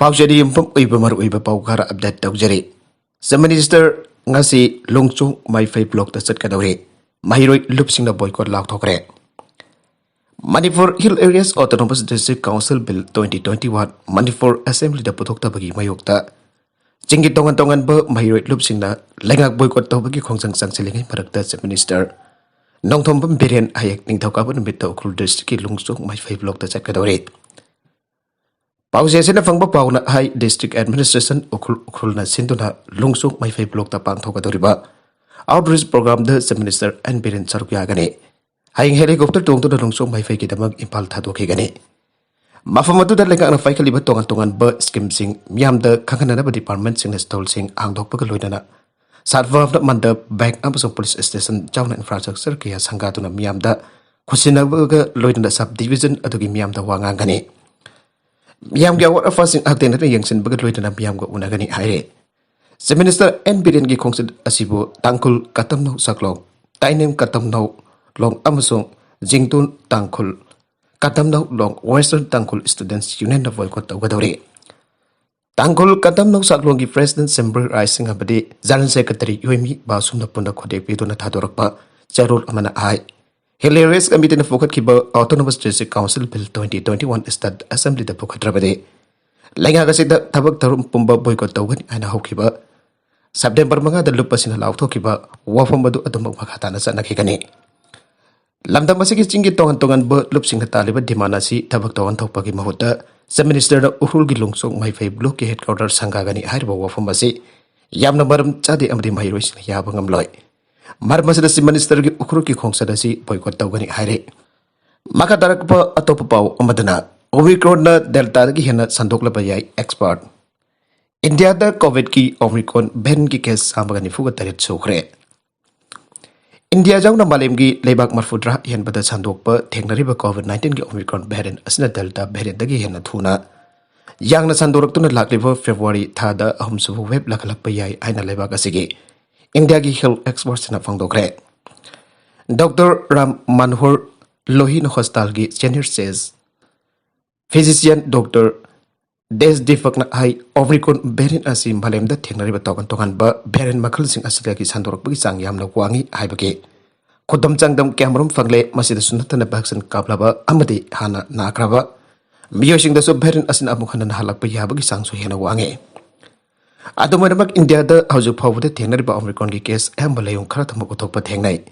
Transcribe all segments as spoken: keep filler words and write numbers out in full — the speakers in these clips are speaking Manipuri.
ꯍꯧꯖꯤꯛ ꯌꯨꯝꯐꯝ ꯑꯣꯏꯕ ꯃꯔꯨꯑꯣꯏꯕ ꯄꯥꯎ ꯈꯔ ꯑꯞꯗꯦꯠ ꯇꯧꯖꯔꯤ꯫ ꯆꯤꯐ ꯃꯤꯅꯤꯁꯇꯔ ꯉꯁꯤ ꯂꯣꯡꯆꯣꯡ ꯃꯥꯏꯐꯩ ꯕ꯭ꯂꯣꯛꯇ ꯆꯠꯀꯗꯧꯔꯤ꯫ ꯃꯍꯩꯔꯣꯏ ꯂꯨꯞꯁꯤꯡꯅ ꯕꯣꯏꯀꯣꯠ ꯂꯥꯎꯊꯣꯛꯈ꯭ꯔꯦ꯫ Manipur hill areas autonomous district council bill twenty twenty one Manipur ꯑꯦꯁꯦꯝꯕ꯭ꯂꯤꯗ ꯄꯨꯊꯣꯛꯇꯕꯒꯤ ꯃꯥꯌꯣꯛꯇ ꯆꯤꯡꯒꯤ ꯇꯣꯉꯥꯟ ꯇꯣꯉꯥꯟꯕ ꯃꯍꯩꯔꯣꯏ ꯂꯨꯞꯁꯤꯡꯅ ꯂꯩꯉꯥꯛ ꯕꯣꯏꯀꯣꯠ ꯇꯧꯕꯒꯤ ꯈꯣꯡꯖꯪ ꯆꯪꯁꯤꯜꯂꯤꯉꯩ ꯃꯔꯛꯇ ꯆꯤꯐ ꯃꯤꯅꯤꯁꯇꯔ ꯅꯣꯡꯊꯣꯝꯕꯝ ꯕꯤꯔꯦꯟ ꯍꯌꯦꯡ ꯅꯤꯡꯊꯧꯀꯥꯕ ꯅꯨꯃꯤꯠꯇ ꯎꯈ꯭ꯔꯨꯜ ꯗꯤꯁꯇ꯭ꯔꯤꯛꯀꯤ ꯂꯣꯡꯆꯣꯡ ꯃꯥꯏꯐꯩ ꯕ꯭ꯂꯣꯛꯇ ꯆꯠꯀꯗꯧꯔꯤ꯫ ꯄꯥꯎꯆꯦꯁꯤꯅ ꯐꯪꯕ ꯄꯥꯎꯅ ꯍꯥꯏ, ꯗꯤꯁꯇ꯭ꯔꯤꯛ ꯑꯦꯗꯃꯤꯅꯤꯁꯇ꯭ꯔꯦꯁꯟ ꯎꯈ꯭ꯔꯨꯜ, ꯎꯈ꯭ꯔꯨꯜꯅ ꯁꯤꯟꯗꯨꯅ ꯂꯣꯡꯆꯣꯡ ꯃꯥꯏꯐꯩ ꯕ꯭ꯂꯣꯛꯇ ꯄꯥꯡꯊꯣꯛꯀꯗꯧꯔꯤꯕ ꯑꯥꯎꯠꯔꯤꯆ ꯄ꯭ꯔꯣꯒ꯭ꯔꯥꯝꯗ ꯆꯤꯐ ꯃꯤꯅꯤꯁꯇꯔ ꯑꯦꯟ ꯕꯤꯔꯦꯟ ꯁꯔꯨꯛ ꯌꯥꯒꯅꯤ꯫ ꯍꯌꯦꯡ ꯍꯦꯂꯤꯀꯣꯞꯇꯔ ꯇꯣꯡꯗꯨꯅ ꯂꯣꯡꯆꯣꯡ ꯃꯥꯏꯐꯩꯒꯤꯗꯃꯛ ꯏꯝꯐꯥꯜ ꯊꯥꯗꯣꯛꯈꯤꯒꯅꯤ꯫ ꯃꯐꯝ ꯑꯗꯨꯗ ꯂꯩꯉꯥꯛꯅ ꯄꯥꯏꯈꯠꯂꯤꯕ ꯇꯣꯉꯥꯟ ꯇꯣꯉꯥꯟꯕ ꯁ꯭ꯀꯤꯝꯁꯤꯡ ꯃꯤꯌꯥꯝꯗ ꯈꯪꯍꯟꯅꯅꯕ ꯗꯤꯄꯥꯔꯠꯃꯦꯟꯠꯁꯤꯡꯅ ꯁ꯭ꯇꯣꯜꯁꯤꯡ ꯍꯥꯡꯗꯣꯛꯄꯒ ꯂꯣꯏꯅꯅ ꯁꯥꯠꯕꯥꯝꯗ ꯃꯟꯗꯞ, ꯕꯦꯡꯛ ꯑꯃꯁꯨꯡ ꯄꯨꯂꯤꯁ ꯁ꯭ꯇꯦꯁꯟ ꯌꯥꯎꯅ ꯏꯟꯐ꯭ꯔꯥꯁ꯭ꯇ꯭ꯔꯛꯆꯔ ꯀꯌꯥ ꯁꯪꯒꯥꯗꯨꯅ ꯃꯤꯌꯥꯝꯗ ꯈꯨꯠꯁꯤꯟꯅꯕꯒ ꯂꯣꯏꯅꯅ ꯁꯕ ꯗꯤꯕꯤꯖꯟ ꯑꯗꯨꯒꯤ ꯃꯤꯌꯥꯝꯗ ꯋꯥ ꯉꯥꯡꯒꯅꯤ꯫ ꯃꯤꯌꯥꯝꯒꯤ ꯑꯋꯥꯠ ꯑꯄꯥꯁꯤꯡ ꯍꯛꯊꯦꯡꯅꯅ ꯌꯦꯡꯁꯤꯟꯕꯒ ꯂꯣꯏꯅꯅ ꯃꯤꯌꯥꯝꯒ ꯎꯅꯒꯅꯤ ꯍꯥꯏꯔꯦ꯫ ꯆꯤꯐ ꯃꯤꯅꯤꯁꯇꯔ ꯑꯦꯟ ꯕꯤꯔꯦꯟꯒꯤ ꯈꯣꯡꯆꯠ ꯑꯁꯤꯕꯨ ꯇꯥꯡꯈꯨꯜ ꯀꯇꯝꯅꯧ ꯆꯥꯛꯂꯣꯡ, ꯇꯥꯏꯅꯦꯝ ꯀꯇꯝꯅꯧ ꯂꯣꯡ ꯑꯃꯁꯨꯡ ꯖꯤꯡꯇꯨꯟ ꯇꯥꯡꯈꯨꯜ ꯀꯇꯝꯅꯧ ꯂꯣꯡ ꯋꯦꯁꯇꯔꯟ ꯇꯥꯡꯈꯨꯜ ꯁ꯭ꯇꯨꯗꯦꯟꯠꯁ ꯌꯨꯅꯤꯌꯟꯅ ꯕꯣꯏꯀꯣꯠ ꯇꯧꯒꯗꯧꯔꯤ꯫ ꯇꯥꯡꯈꯨꯜ ꯀꯇꯝꯅꯧ ꯆꯥꯛꯂꯣꯡꯒꯤ ꯄ꯭ꯔꯦꯁꯤꯗꯦꯟꯠ ꯁꯦꯝꯕ꯭ꯔꯣꯏ ꯔꯥꯏꯁꯤꯡ ꯑꯃꯗꯤ ꯖꯦꯅꯔꯦꯜ ꯁꯦꯀ꯭ꯔꯦꯇꯔꯤ ꯌꯣꯏꯃꯤ ꯕꯥꯁꯨꯝꯅ ꯄꯨꯟꯅ ꯈꯨꯗꯦꯛ ꯄꯤꯗꯨꯅ ꯊꯥꯗꯣꯔꯛꯄ ꯆꯦꯔꯣꯜ ꯑꯃꯅ ꯍꯥꯏ, ꯍꯤꯜ ꯑꯦꯔꯤꯌꯥꯁ ꯀꯃꯤꯇꯤꯅ ꯄꯨꯈꯠꯈꯤꯕ autonomous district council bill twenty twenty one state ꯑꯦꯁꯦꯝꯕ꯭ꯂꯤꯗ ꯄꯨꯈꯠꯇ꯭ꯔꯕꯗꯤ ꯂꯩꯉꯥꯛ ꯑꯁꯤꯗ ꯊꯕꯛ ꯊꯧꯔꯝ ꯄꯨꯝꯕ ꯕꯣꯏꯀꯣꯠ ꯇꯧꯒꯅꯤ ꯍꯥꯏꯅ ꯍꯧꯈꯤꯕ ꯁꯦꯞꯇꯦꯝꯕꯔ ꯃꯉꯥꯗ ꯂꯨꯞ ꯑꯁꯤꯅ ꯂꯥꯎꯊꯣꯛꯈꯤꯕ ꯋꯥꯐꯝ ꯑꯗꯨ ꯑꯗꯨꯃꯛ ꯃꯈꯥ ꯇꯥꯅ ꯆꯠꯅꯈꯤꯒꯅꯤ꯫ ꯂꯝꯗꯝ ꯑꯁꯤꯒꯤ ꯆꯤꯡꯒꯤ ꯇꯣꯉꯥꯟ ꯇꯣꯉꯥꯟꯕ ꯂꯨꯞꯁꯤꯡꯅ ꯇꯥꯜꯂꯤꯕ ꯗꯤꯃꯥꯟ ꯑꯁꯤ ꯊꯕꯛ ꯇꯧꯍꯟꯊꯣꯛꯄꯒꯤ ꯃꯍꯨꯠꯇ ꯆꯤꯐ ꯃꯤꯅꯤꯁꯇꯔꯅ ꯎꯈ꯭ꯔꯨꯜꯒꯤ ꯂꯣꯡꯆꯣꯡ ꯃꯥꯏꯐꯩ ꯕ꯭ꯂꯣꯛꯀꯤ ꯍꯦꯗꯀ꯭ꯋꯥꯇꯔ ꯁꯪꯒꯥꯒꯅꯤ ꯍꯥꯏꯔꯤꯕ ꯋꯥꯐꯝ ꯑꯁꯤ ꯌꯥꯝꯅ ꯃꯔꯝ ꯆꯥꯗꯦ ꯑꯃꯗꯤ ꯃꯍꯩꯔꯣꯏꯁꯤꯡꯅ ꯌꯥꯕ ꯉꯝꯂꯣꯏ꯫ ꯃꯔꯝ ꯑꯁꯤꯅ ꯆꯤꯐ ꯃꯤꯅꯤꯁꯇꯔꯒꯤ ꯎꯈ꯭ꯔꯨꯜꯒꯤ ꯈꯣꯡꯆꯠ ꯑꯁꯤ ꯕꯣꯏꯀꯣꯠ ꯇꯧꯒꯅꯤ ꯍꯥꯏꯔꯦ꯫ ꯃꯈꯥ ꯇꯥꯔꯛꯄ ꯑꯇꯣꯞꯄ ꯄꯥꯎ ꯑꯃꯗꯅ, ꯑꯣꯃꯤꯀ꯭ꯔꯣꯟꯅ ꯗꯦꯜꯇꯥꯗꯒꯤ ꯍꯦꯟꯅ ꯁꯟꯗꯣꯛꯂꯕ ꯌꯥꯏ ꯑꯦꯛꯁꯄꯔꯠ꯫ ꯏꯟꯗꯤꯌꯥꯗ ꯀꯣꯚꯤꯗꯀꯤ ꯑꯣꯃꯤꯀ꯭ꯔꯣꯟ ꯚꯦꯔꯤꯌꯦꯟꯠꯀꯤ ꯀꯦꯁ ꯆꯥꯝꯃꯒ ꯅꯤꯐꯨꯒ ꯇꯔꯦꯠ ꯁꯨꯈ꯭ꯔꯦ꯫ ꯏꯟꯗꯤꯌꯥ ꯌꯥꯎꯅ ꯃꯥꯂꯦꯝꯒꯤ ꯂꯩꯕꯥꯛ ꯃꯔꯐꯨꯇꯔꯥ ꯍꯦꯟꯕꯗ ꯁꯟꯗꯣꯛꯄ ꯊꯦꯡꯅꯔꯤꯕ ꯀꯣꯚꯤꯗ ꯅꯥꯏꯟꯇꯤꯟꯒꯤ ꯑꯣꯃꯤꯀ꯭ꯔꯣꯟ ꯚꯦꯔꯤꯌꯦꯟꯠ ꯑꯁꯤꯅ ꯗꯦꯜꯇꯥ ꯚꯦꯔꯤꯌꯦꯟꯠꯇꯒꯤ ꯍꯦꯟꯅ ꯊꯨꯅ ꯌꯥꯡꯅ ꯁꯟꯗꯣꯔꯛꯇꯨꯅ ꯂꯥꯛꯂꯤꯕ ꯐꯦꯕ꯭ꯔꯨꯋꯥꯔꯤ ꯊꯥꯗ ꯑꯍꯨꯝꯁꯨꯕ ꯋꯦꯕ ꯂꯥꯛꯍꯜꯂꯛꯄ ꯌꯥꯏ ꯍꯥꯏꯅ ꯂꯩꯕꯥꯛ ꯑꯁꯤꯒꯤ ꯏꯟꯗꯤꯌꯥꯒꯤ ꯍꯦꯜꯊ ꯑꯦꯛꯁꯄꯔꯠꯁꯤꯡꯅ ꯐꯣꯡꯗꯣꯛꯈ꯭ꯔꯦ꯫ ꯗꯣꯛꯇꯔ ꯔꯥꯝ ꯃꯅꯣꯍꯔ ꯂꯣꯍꯤꯅ ꯍꯣꯁꯄꯤꯇꯥꯜꯒꯤ senior chief physician doctor Desh ꯗꯤꯐꯛꯅ ꯍꯥꯏ, ꯑꯣꯃꯤꯀ꯭ꯔꯣꯟ ꯚꯦꯔꯤꯌꯦꯟ ꯑꯁꯤ ꯃꯥꯂꯦꯝꯗ ꯊꯦꯡꯅꯔꯤꯕ ꯇꯣꯉꯥꯟ ꯇꯣꯉꯥꯟꯕ ꯚꯦꯔꯤꯌꯦꯟ ꯃꯈꯜꯁꯤꯡ ꯑꯁꯤꯗꯒꯤ ꯁꯟꯗꯣꯔꯛꯄꯒꯤ ꯆꯥꯡ ꯌꯥꯝꯅ ꯋꯥꯡꯏ ꯍꯥꯏꯕꯒꯤ ꯈꯨꯗꯝ ꯆꯥꯡꯗꯝ ꯀꯌꯥꯃꯔꯨꯝ ꯐꯪꯂꯦ꯫ ꯃꯁꯤꯗꯁꯨ ꯅꯠꯇꯅ ꯚꯦꯛꯁꯤꯟ ꯀꯥꯞꯂꯕ ꯑꯃꯗꯤ ꯍꯥꯟꯅ ꯅꯥꯈ꯭ꯔꯕ ꯃꯤꯑꯣꯏꯁꯤꯡꯗꯁꯨ ꯚꯦꯔꯤꯌꯦꯟ ꯑꯁꯤꯅ ꯑꯃꯨꯛ ꯍꯟꯅ ꯅꯥꯍꯜꯂꯛꯄ ꯌꯥꯕꯒꯤ ꯆꯥꯡꯁꯨ ꯍꯦꯟꯅ ꯋꯥꯡꯉꯤ꯫ ꯑꯗꯨꯝ ꯑꯣꯏꯅꯃꯛ, ꯏꯟꯗꯤꯌꯥꯗ ꯍꯧꯖꯤꯛ ꯐꯥꯎꯕꯗ ꯊꯦꯡꯅꯔꯤꯕ ꯑꯣꯃꯤꯀ꯭ꯔꯣꯟꯒꯤ ꯀꯦꯁ ꯑꯌꯥꯝꯕ ꯂꯥꯏꯑꯣꯡ ꯈꯔ ꯊꯝꯕ ꯎꯊꯣꯛꯄ ꯊꯦꯡꯅꯩ꯫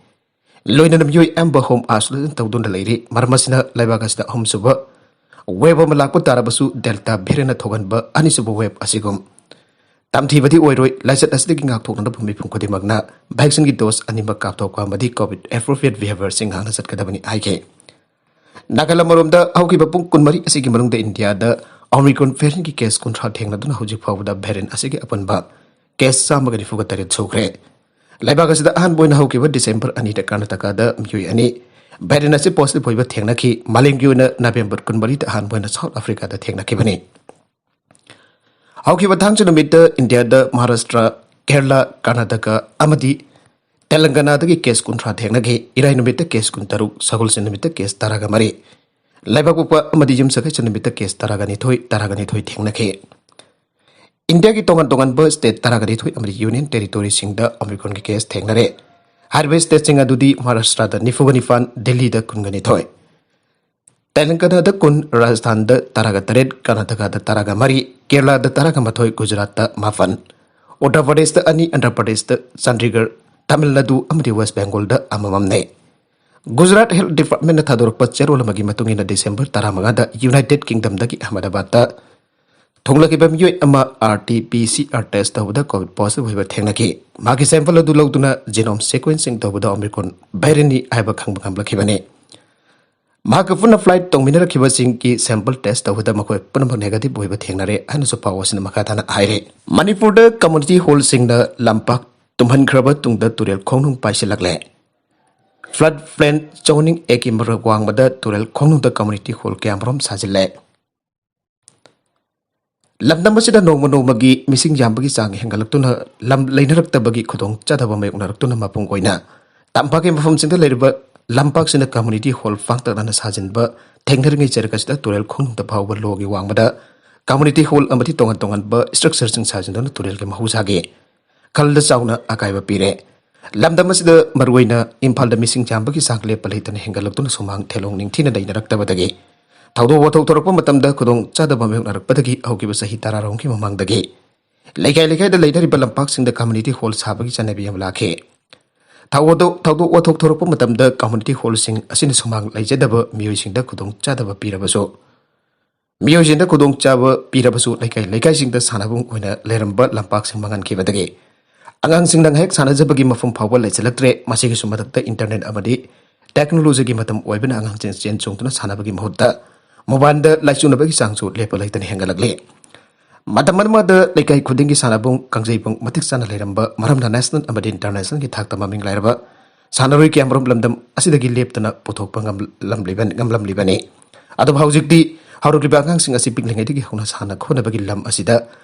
ꯂꯣꯏꯅꯅ ꯃꯤꯑꯣꯏ ꯑꯌꯥꯝꯕ ꯍꯣꯝ ꯑꯥꯏꯁꯣꯂꯦꯁꯟ ꯇꯧꯗꯨꯅ ꯂꯩꯔꯤ꯫ ꯃꯔꯝ ꯑꯁꯤꯅ ꯂꯩꯕꯥꯛ ꯑꯁꯤꯗ ꯑꯍꯨꯝꯁꯨꯕ ꯋꯦꯕ ꯑꯃ ꯂꯥꯛꯄ ꯇꯥꯔꯕꯁꯨ ꯗꯦꯜꯇꯥ ꯚꯦꯔꯤꯌꯦꯟꯅ ꯊꯣꯛꯍꯟꯕ ꯑꯅꯤꯁꯨꯕ ꯋꯦꯕ ꯑꯁꯤꯒꯨꯝ ꯇꯝꯊꯤꯕꯗꯤ ꯑꯣꯏꯔꯣꯏ꯫ ꯂꯥꯏꯆꯠ ꯑꯁꯤꯗꯒꯤ ꯉꯥꯛꯊꯣꯛꯅꯅꯕ ꯃꯤꯄꯨꯝ ꯈꯨꯗꯤꯡꯃꯛꯅ ꯚꯦꯛꯁꯤꯟꯒꯤ ꯗꯣꯁ ꯑꯅꯤꯃꯛ ꯀꯥꯞꯊꯣꯛꯄ ꯑꯃꯗꯤ COVID appropriate behaviorꯁꯤꯡ ꯉꯥꯛꯅ ꯆꯠꯀꯗꯕꯅꯤ ꯍꯥꯏꯈꯤ꯫ ꯅꯥꯒꯥꯂꯦꯟ ꯑꯃꯔꯣꯝꯗ ꯍꯧꯈꯤꯕ ꯄꯨꯡ ꯀꯨꯟꯃꯔꯤ ꯑꯁꯤꯒꯤ ꯃꯅꯨꯡꯗ ꯏꯟꯗꯤꯌꯥꯗ ꯑꯣꯃꯤꯀ꯭ꯔꯣꯟ ꯚꯦꯔꯤꯌꯦꯟꯒꯤ ꯀꯦꯁ ꯀꯨꯟꯊ꯭ꯔꯥ ꯊꯦꯡꯅꯗꯨꯅ ꯍꯧꯖꯤꯛ ꯐꯥꯎꯕꯗ ꯚꯦꯔꯤꯌꯦꯟ ꯑꯁꯤꯒꯤ ꯑꯄꯨꯟꯕ ꯀꯦꯁ ꯆꯥꯝꯃꯒ ꯅꯤꯐꯨꯒ ꯇꯔꯦꯠ ꯁꯨꯈ꯭ꯔꯦ꯫ ꯂꯩꯕꯥꯛ ꯑꯁꯤꯗ ꯑꯍꯥꯟꯕ ꯑꯣꯏꯅ ꯍꯧꯈꯤꯕ ꯗꯤꯁꯦꯝꯕꯔ ꯑꯅꯤꯗ ꯀꯔꯅꯥꯇꯀꯥꯗ ꯃꯤꯑꯣꯏ ꯑꯅꯤ ꯚꯦꯔꯤꯌꯦꯟ ꯑꯁꯤ ꯄꯣꯖꯤꯇꯤꯚ ꯑꯣꯏꯕ ꯊꯦꯡꯅꯈꯤ꯫ ꯃꯥꯂꯦꯝꯒꯤ ꯑꯣꯏꯅ ꯅꯕꯦꯝꯕꯔ ꯀꯨꯟꯃꯔꯤꯗ ꯑꯍꯥꯟꯕ ꯑꯣꯏꯅ ꯁꯥꯎꯠ ꯑꯐ꯭ꯔꯤꯀꯥꯗ ꯊꯦꯡꯅꯈꯤꯕꯅꯤ꯫ ꯍꯧꯈꯤꯕ ꯊꯥꯡꯖ ꯅꯨꯃꯤꯠꯇ ꯏꯟꯗꯤꯌꯥꯗ ꯃꯍꯥꯔꯥꯁꯇ꯭ꯔ, ꯀꯦꯔꯂꯥ, ꯀꯔꯅꯥꯇꯀꯥ ꯑꯃꯗꯤ ꯇꯦꯂꯪꯒꯅꯥꯗꯒꯤ ꯀꯦꯁ ꯀꯨꯟꯊ꯭ꯔꯥ ꯊꯦꯡꯅꯈꯤ꯫ ꯏꯔꯥꯏ ꯅꯨꯃꯤꯠꯇ ꯀꯦꯁ ꯀꯨꯟꯇꯔꯨꯛ, ꯁꯒꯣꯜꯁꯦꯟ ꯅꯨꯃꯤꯠꯇ ꯀꯦꯁ ꯇꯔꯥꯒ ꯃꯔꯤ, ꯂꯩꯕꯥꯛꯄꯣꯛꯄ ꯑꯃꯗꯤ ꯌꯨꯝꯁꯀꯩꯁ ꯅꯨꯃꯤꯠꯇ ꯀꯦꯁ ꯇꯔꯥꯒ ꯅꯤꯊꯣꯏ, ꯇꯔꯥꯒ ꯅꯤꯊꯣꯏ ꯊꯦꯡꯅꯈꯤ꯫ ꯏꯟꯗꯤꯌꯥꯒꯤ ꯇꯣꯉꯥꯟ ꯇꯣꯉꯥꯟꯕ ꯁ꯭ꯇꯦꯠ ꯇꯔꯥꯒ ꯅꯤꯊꯣꯏ ꯑꯃꯗꯤ ꯌꯨꯅꯤꯌꯟ ꯇꯦꯔꯤꯇꯣꯔꯤꯁꯤꯡꯗ ꯑꯣꯃꯤꯀ꯭ꯔꯣꯟꯒꯤ ꯀꯦꯁ ꯊꯦꯡꯅꯔꯦ꯫ ꯍꯥꯏꯔꯤꯕ ꯁ꯭ꯇꯦꯠꯁꯤꯡ ꯑꯗꯨꯗꯤ ꯃꯍꯥꯔꯥꯁꯇ꯭ꯔꯗ ꯅꯤꯐꯨꯒ ꯅꯤꯄꯥꯟ, ꯗꯤꯜꯂꯤꯗ ꯀꯨꯟꯒ ꯅꯤꯊꯣꯏ, ꯇꯦꯂꯪꯒꯅꯥꯗ ꯀꯨꯟ, ꯔꯥꯖꯁꯊꯥꯟꯗ ꯇꯔꯥꯒ ꯇꯔꯦꯠ, ꯀꯔꯅꯥꯇꯀꯥꯗ ꯇꯔꯥꯒ ꯃꯔꯤ, ꯀꯦꯔꯂꯥꯗ ꯇꯔꯥꯒ ꯃꯥꯊꯣꯏ, ꯒꯨꯖꯔꯥꯠꯇ ꯃꯥꯄꯟ, ꯎꯠꯇꯔ ꯄ꯭ꯔꯗꯦꯁꯇ ꯑꯅꯤ, ꯑꯟꯙ꯭ꯔ ꯄ꯭ꯔꯗꯦꯁꯇ, ꯆꯥꯟꯗꯤꯒꯔ, ꯇꯥꯃꯤꯜ ꯅꯥꯗꯨ ꯑꯃꯗꯤ ꯋꯦꯁ ꯕꯦꯡꯒꯣꯜꯗ ꯑꯃꯃꯝꯅꯤ꯫ ꯒꯨꯖꯔꯥꯠ ꯍꯦꯜꯊ ꯗꯤꯄꯥꯔꯠꯃꯦꯟꯅ ꯊꯥꯗꯣꯔꯛꯄ ꯆꯦꯔꯣꯜ ꯑꯃꯒꯤ ꯃꯇꯨꯡ ꯏꯟꯅ ꯗꯤꯁꯦꯝꯕꯔ ꯇꯔꯥꯃꯉꯥꯗ ꯌꯨꯅꯥꯏꯇꯦꯗ ꯀꯤꯡꯗꯝꯗꯒꯤ ꯑꯍꯃꯗꯥꯕꯥꯗꯇ ꯊꯨꯡꯂꯈꯤꯕ ꯃꯤꯑꯣꯏ ꯑꯃ RT-PCR ꯇꯦꯁ ꯇꯧꯕꯗ COVID ꯄꯣꯖꯤꯇꯤꯚ ꯑꯣꯏꯕ ꯊꯦꯡꯅꯈꯤ꯫ ꯃꯍꯥꯛꯀꯤ ꯁꯦꯝꯄꯜ ꯑꯗꯨ ꯂꯧꯗꯨꯅ ꯖꯤꯅꯣꯝ ꯁꯤꯀ꯭ꯋꯦꯟꯁꯤꯡ ꯇꯧꯕꯗ ꯑꯣꯃꯤꯀ꯭ꯔꯣꯟ ꯚꯦꯔꯤꯌꯦꯟꯅꯤ ꯍꯥꯏꯕ ꯈꯪꯕ ꯉꯝꯂꯛꯈꯤꯕꯅꯤ꯫ ꯃꯍꯥꯛꯀ ꯄꯨꯟꯅ ꯐ꯭ꯂꯥꯏꯠ ꯇꯧꯃꯤꯟꯅꯔꯛꯈꯤꯕꯁꯤꯡꯒꯤ ꯁꯦꯝꯄꯜ ꯇꯦꯁ ꯇꯧꯕꯗ ꯃꯈꯣꯏ ꯄꯨꯝꯅꯃꯛ ꯅꯦꯒꯦꯇꯤꯚ ꯑꯣꯏꯕ ꯊꯦꯡꯅꯔꯦ ꯍꯥꯏꯅꯁꯨ ꯄꯥꯎ ꯑꯁꯤꯅ ꯃꯈꯥ ꯇꯥꯅ ꯍꯥꯏꯔꯤ꯫ ꯃꯅꯤꯄꯨꯔꯗ ꯀꯝꯃ꯭ꯌꯨꯅꯤꯇꯤ ꯍꯣꯜꯁꯤꯡꯅ ꯂꯝꯄꯥꯛ ꯇꯨꯝꯍꯟꯈ꯭ꯔꯕ ꯇꯨꯡꯗ ꯇꯨꯔꯦꯜ ꯈꯣꯡꯅꯨꯡ ꯄꯥꯏꯁꯤꯜꯂꯛꯂꯦ꯫ ꯐ꯭ꯂꯗ ꯄ꯭ꯂꯦꯟ ꯆꯣꯅꯤꯡ ꯑꯦꯛꯀꯤ ꯃꯔꯛ ꯋꯥꯡꯃꯗ ꯇꯨꯔꯦꯜ ꯈꯣꯡꯅꯨꯡꯗ ꯀꯝꯃ꯭ꯌꯨꯅꯤꯇꯤ ꯍꯣꯜ ꯀꯌꯥꯃꯔꯨꯝ ꯁꯥꯖꯤꯜꯂꯦ꯫ ꯂꯝꯗꯝ ꯑꯁꯤꯗ ꯅꯣꯡꯃ ꯅꯣꯡꯃꯒꯤ ꯃꯤꯁꯤꯡ ꯌꯥꯝꯕꯒꯤ ꯆꯥꯡ ꯍꯦꯟꯒꯠꯂꯛꯇꯨꯅ ꯂꯝ ꯂꯩꯅꯔꯛꯇꯕꯒꯤ ꯈꯨꯗꯣꯡꯆꯥꯗꯕ ꯃꯥꯌꯣꯛꯅꯔꯛꯇꯨꯅ ꯃꯄꯨꯡ ꯑꯣꯏꯅ ꯇꯝꯄꯥꯛꯀꯤ ꯃꯐꯝꯁꯤꯡꯗ ꯂꯩꯔꯤꯕ ꯂꯝꯄꯥꯛꯁꯤꯡꯗ ꯀꯝꯃ꯭ꯌꯨꯅꯤꯇꯤ ꯍꯣꯜ ꯄꯥꯛꯇꯛꯅꯅ ꯁꯥꯖꯤꯟꯕ ꯊꯦꯡꯅꯔꯤꯉꯩ ꯆꯔꯛ ꯑꯁꯤꯗ ꯇꯨꯔꯦꯜ ꯈꯣꯡꯅꯨꯡꯗ ꯐꯥꯎꯕ ꯂꯣꯒꯤ ꯋꯥꯡꯃꯗ ꯀꯝꯃ꯭ꯌꯨꯅꯤꯇꯤ ꯍꯣꯜ ꯑꯃꯗꯤ ꯇꯣꯉꯥꯟ ꯇꯣꯉꯥꯟꯕ ꯁ꯭ꯇ꯭ꯔꯛꯆꯔꯁꯤꯡ ꯁꯥꯖꯤꯟꯗꯨꯅ ꯇꯨꯔꯦꯜꯒꯤ ꯃꯍꯧꯁꯥꯒꯤ ꯈꯜꯗ ꯆꯥꯎꯅ ꯑꯀꯥꯏꯕ ꯄꯤꯔꯦ꯫ ꯂꯝꯗꯝ ꯑꯁꯤꯗ ꯃꯔꯨꯑꯣꯏꯅ ꯏꯝꯐꯥꯜꯗ ꯃꯤꯁꯤꯡ ꯌꯥꯝꯕꯒꯤ ꯆꯥꯡ ꯂꯦꯞꯄ ꯂꯩꯇꯅ ꯍꯦꯟꯒꯠꯂꯛꯇꯨꯅ ꯁꯨꯃꯥꯡ ꯊꯦꯂꯣꯡ ꯅꯤꯡꯊꯤꯅ ꯂꯩꯅꯔꯛꯇꯕꯗꯒꯤ ꯊꯧꯗꯣꯛ ꯋꯥꯊꯣꯛ ꯊꯣꯔꯛꯄ ꯃꯇꯝꯗ ꯈꯨꯗꯣꯡ ꯆꯥꯗꯕ ꯃꯥꯌꯣꯛꯅꯔꯛꯄꯗꯒꯤ ꯍꯧꯈꯤꯕ ꯆꯍꯤ ꯇꯔꯥꯔꯣꯝꯒꯤ ꯃꯃꯥꯡꯗꯒꯤ ꯂꯩꯀꯥꯏ ꯂꯩꯀꯥꯏꯗ ꯂꯩꯅꯔꯤꯕ ꯂꯝꯄꯥꯛꯁꯤꯡꯗ ꯀꯝꯃ꯭ꯌꯨꯅꯤꯇꯤ ꯍꯣꯜ ꯁꯥꯕꯒꯤ ꯆꯠꯅꯕꯤ ꯑꯃ ꯂꯥꯛꯈꯤ꯫ ꯊꯧꯗꯣꯛ ꯊꯧꯗꯣꯛ ꯋꯥꯊꯣꯛ ꯊꯣꯔꯛꯄ ꯃꯇꯝꯗ ꯀꯝꯃ꯭ꯌꯨꯅꯤꯇꯤ ꯍꯣꯜꯁꯤꯡ ꯑꯁꯤꯅ ꯁꯨꯃꯥꯡ ꯂꯩꯖꯗꯕ ꯃꯤꯑꯣꯏꯁꯤꯡꯗ ꯈꯨꯗꯣꯡ ꯆꯥꯗꯕ ꯄꯤꯔꯕꯁꯨ, ꯃꯤꯑꯣꯏꯁꯤꯡꯗ ꯈꯨꯗꯣꯡꯆꯥꯕ ꯄꯤꯔꯕꯁꯨ ꯂꯩꯀꯥꯏ ꯂꯩꯀꯥꯏꯁꯤꯡꯗ ꯁꯥꯟꯅꯕꯨꯡ ꯑꯣꯏꯅ ꯂꯩꯔꯝꯕ ꯂꯝꯄꯥꯛꯁꯤꯡ ꯃꯥꯡꯍꯟꯈꯤꯕꯗꯒꯤ ꯑꯉꯥꯡꯁꯤꯡꯅ ꯉꯥꯏꯍꯥꯛ ꯁꯥꯟꯅꯖꯕꯒꯤ ꯃꯐꯝ ꯐꯥꯎꯕ ꯂꯩꯁꯤꯜꯂꯛꯇ꯭ꯔꯦ꯫ ꯃꯁꯤꯒꯤꯁꯨ ꯃꯊꯛꯇ ꯏꯟꯇꯔꯅꯦꯠ ꯑꯃꯗꯤ ꯇꯦꯛꯅꯣꯂꯣꯖꯤꯒꯤ ꯃꯇꯝ ꯑꯣꯏꯕꯅ ꯑꯉꯥꯡꯁꯤꯡ ꯆꯦꯟ ꯆꯣꯡꯗꯨꯅ ꯁꯥꯟꯅꯕꯒꯤ ꯃꯍꯨꯠꯇ ꯃꯣꯕꯥꯏꯜꯗ ꯂꯥꯏꯆꯨꯅꯕꯒꯤ ꯆꯥꯡꯁꯨ ꯂꯦꯞꯄ ꯂꯩꯇꯅ ꯍꯦꯟꯒꯠꯂꯛꯂꯤ꯫ ꯃꯇꯝ ꯑꯃꯗ ꯂꯩꯀꯥꯏ ꯈꯨꯗꯤꯡꯒꯤ ꯁꯥꯟꯅꯕꯨꯡ, ꯀꯥꯡꯖꯩꯕꯨꯡ ꯃꯇꯤꯛ ꯆꯥꯅ ꯂꯩꯔꯝꯕ ꯃꯔꯝꯅ ꯅꯦꯁꯅꯦꯜ ꯑꯃꯗꯤ ꯏꯟꯇꯔꯅꯦꯁꯅꯦꯜꯒꯤ ꯊꯥꯛꯇ ꯃꯃꯤꯡ ꯂꯩꯔꯕ ꯁꯥꯟꯅꯔꯣꯏ ꯀꯌꯥꯃꯔꯨꯝ ꯂꯝꯗꯝ ꯑꯁꯤꯗꯒꯤ ꯂꯦꯞꯇꯅ ꯄꯨꯊꯣꯛꯄ ꯉꯝꯂꯝꯂꯤꯕ-, ꯉꯝꯂꯝꯂꯤꯕꯅꯤ꯫ ꯑꯗꯨꯕꯨ ꯍꯧꯖꯤꯛꯇꯤ ꯍꯧꯔꯛꯂꯤꯕ ꯑꯉꯥꯡꯁꯤꯡ ꯑꯁꯤ ꯄꯤꯛꯂꯤꯉꯩꯗꯒꯤ ꯍꯧꯅ ꯁꯥꯟꯅ ꯈꯣꯠꯅꯕꯒꯤ ꯂꯝ ꯑꯁꯤꯗ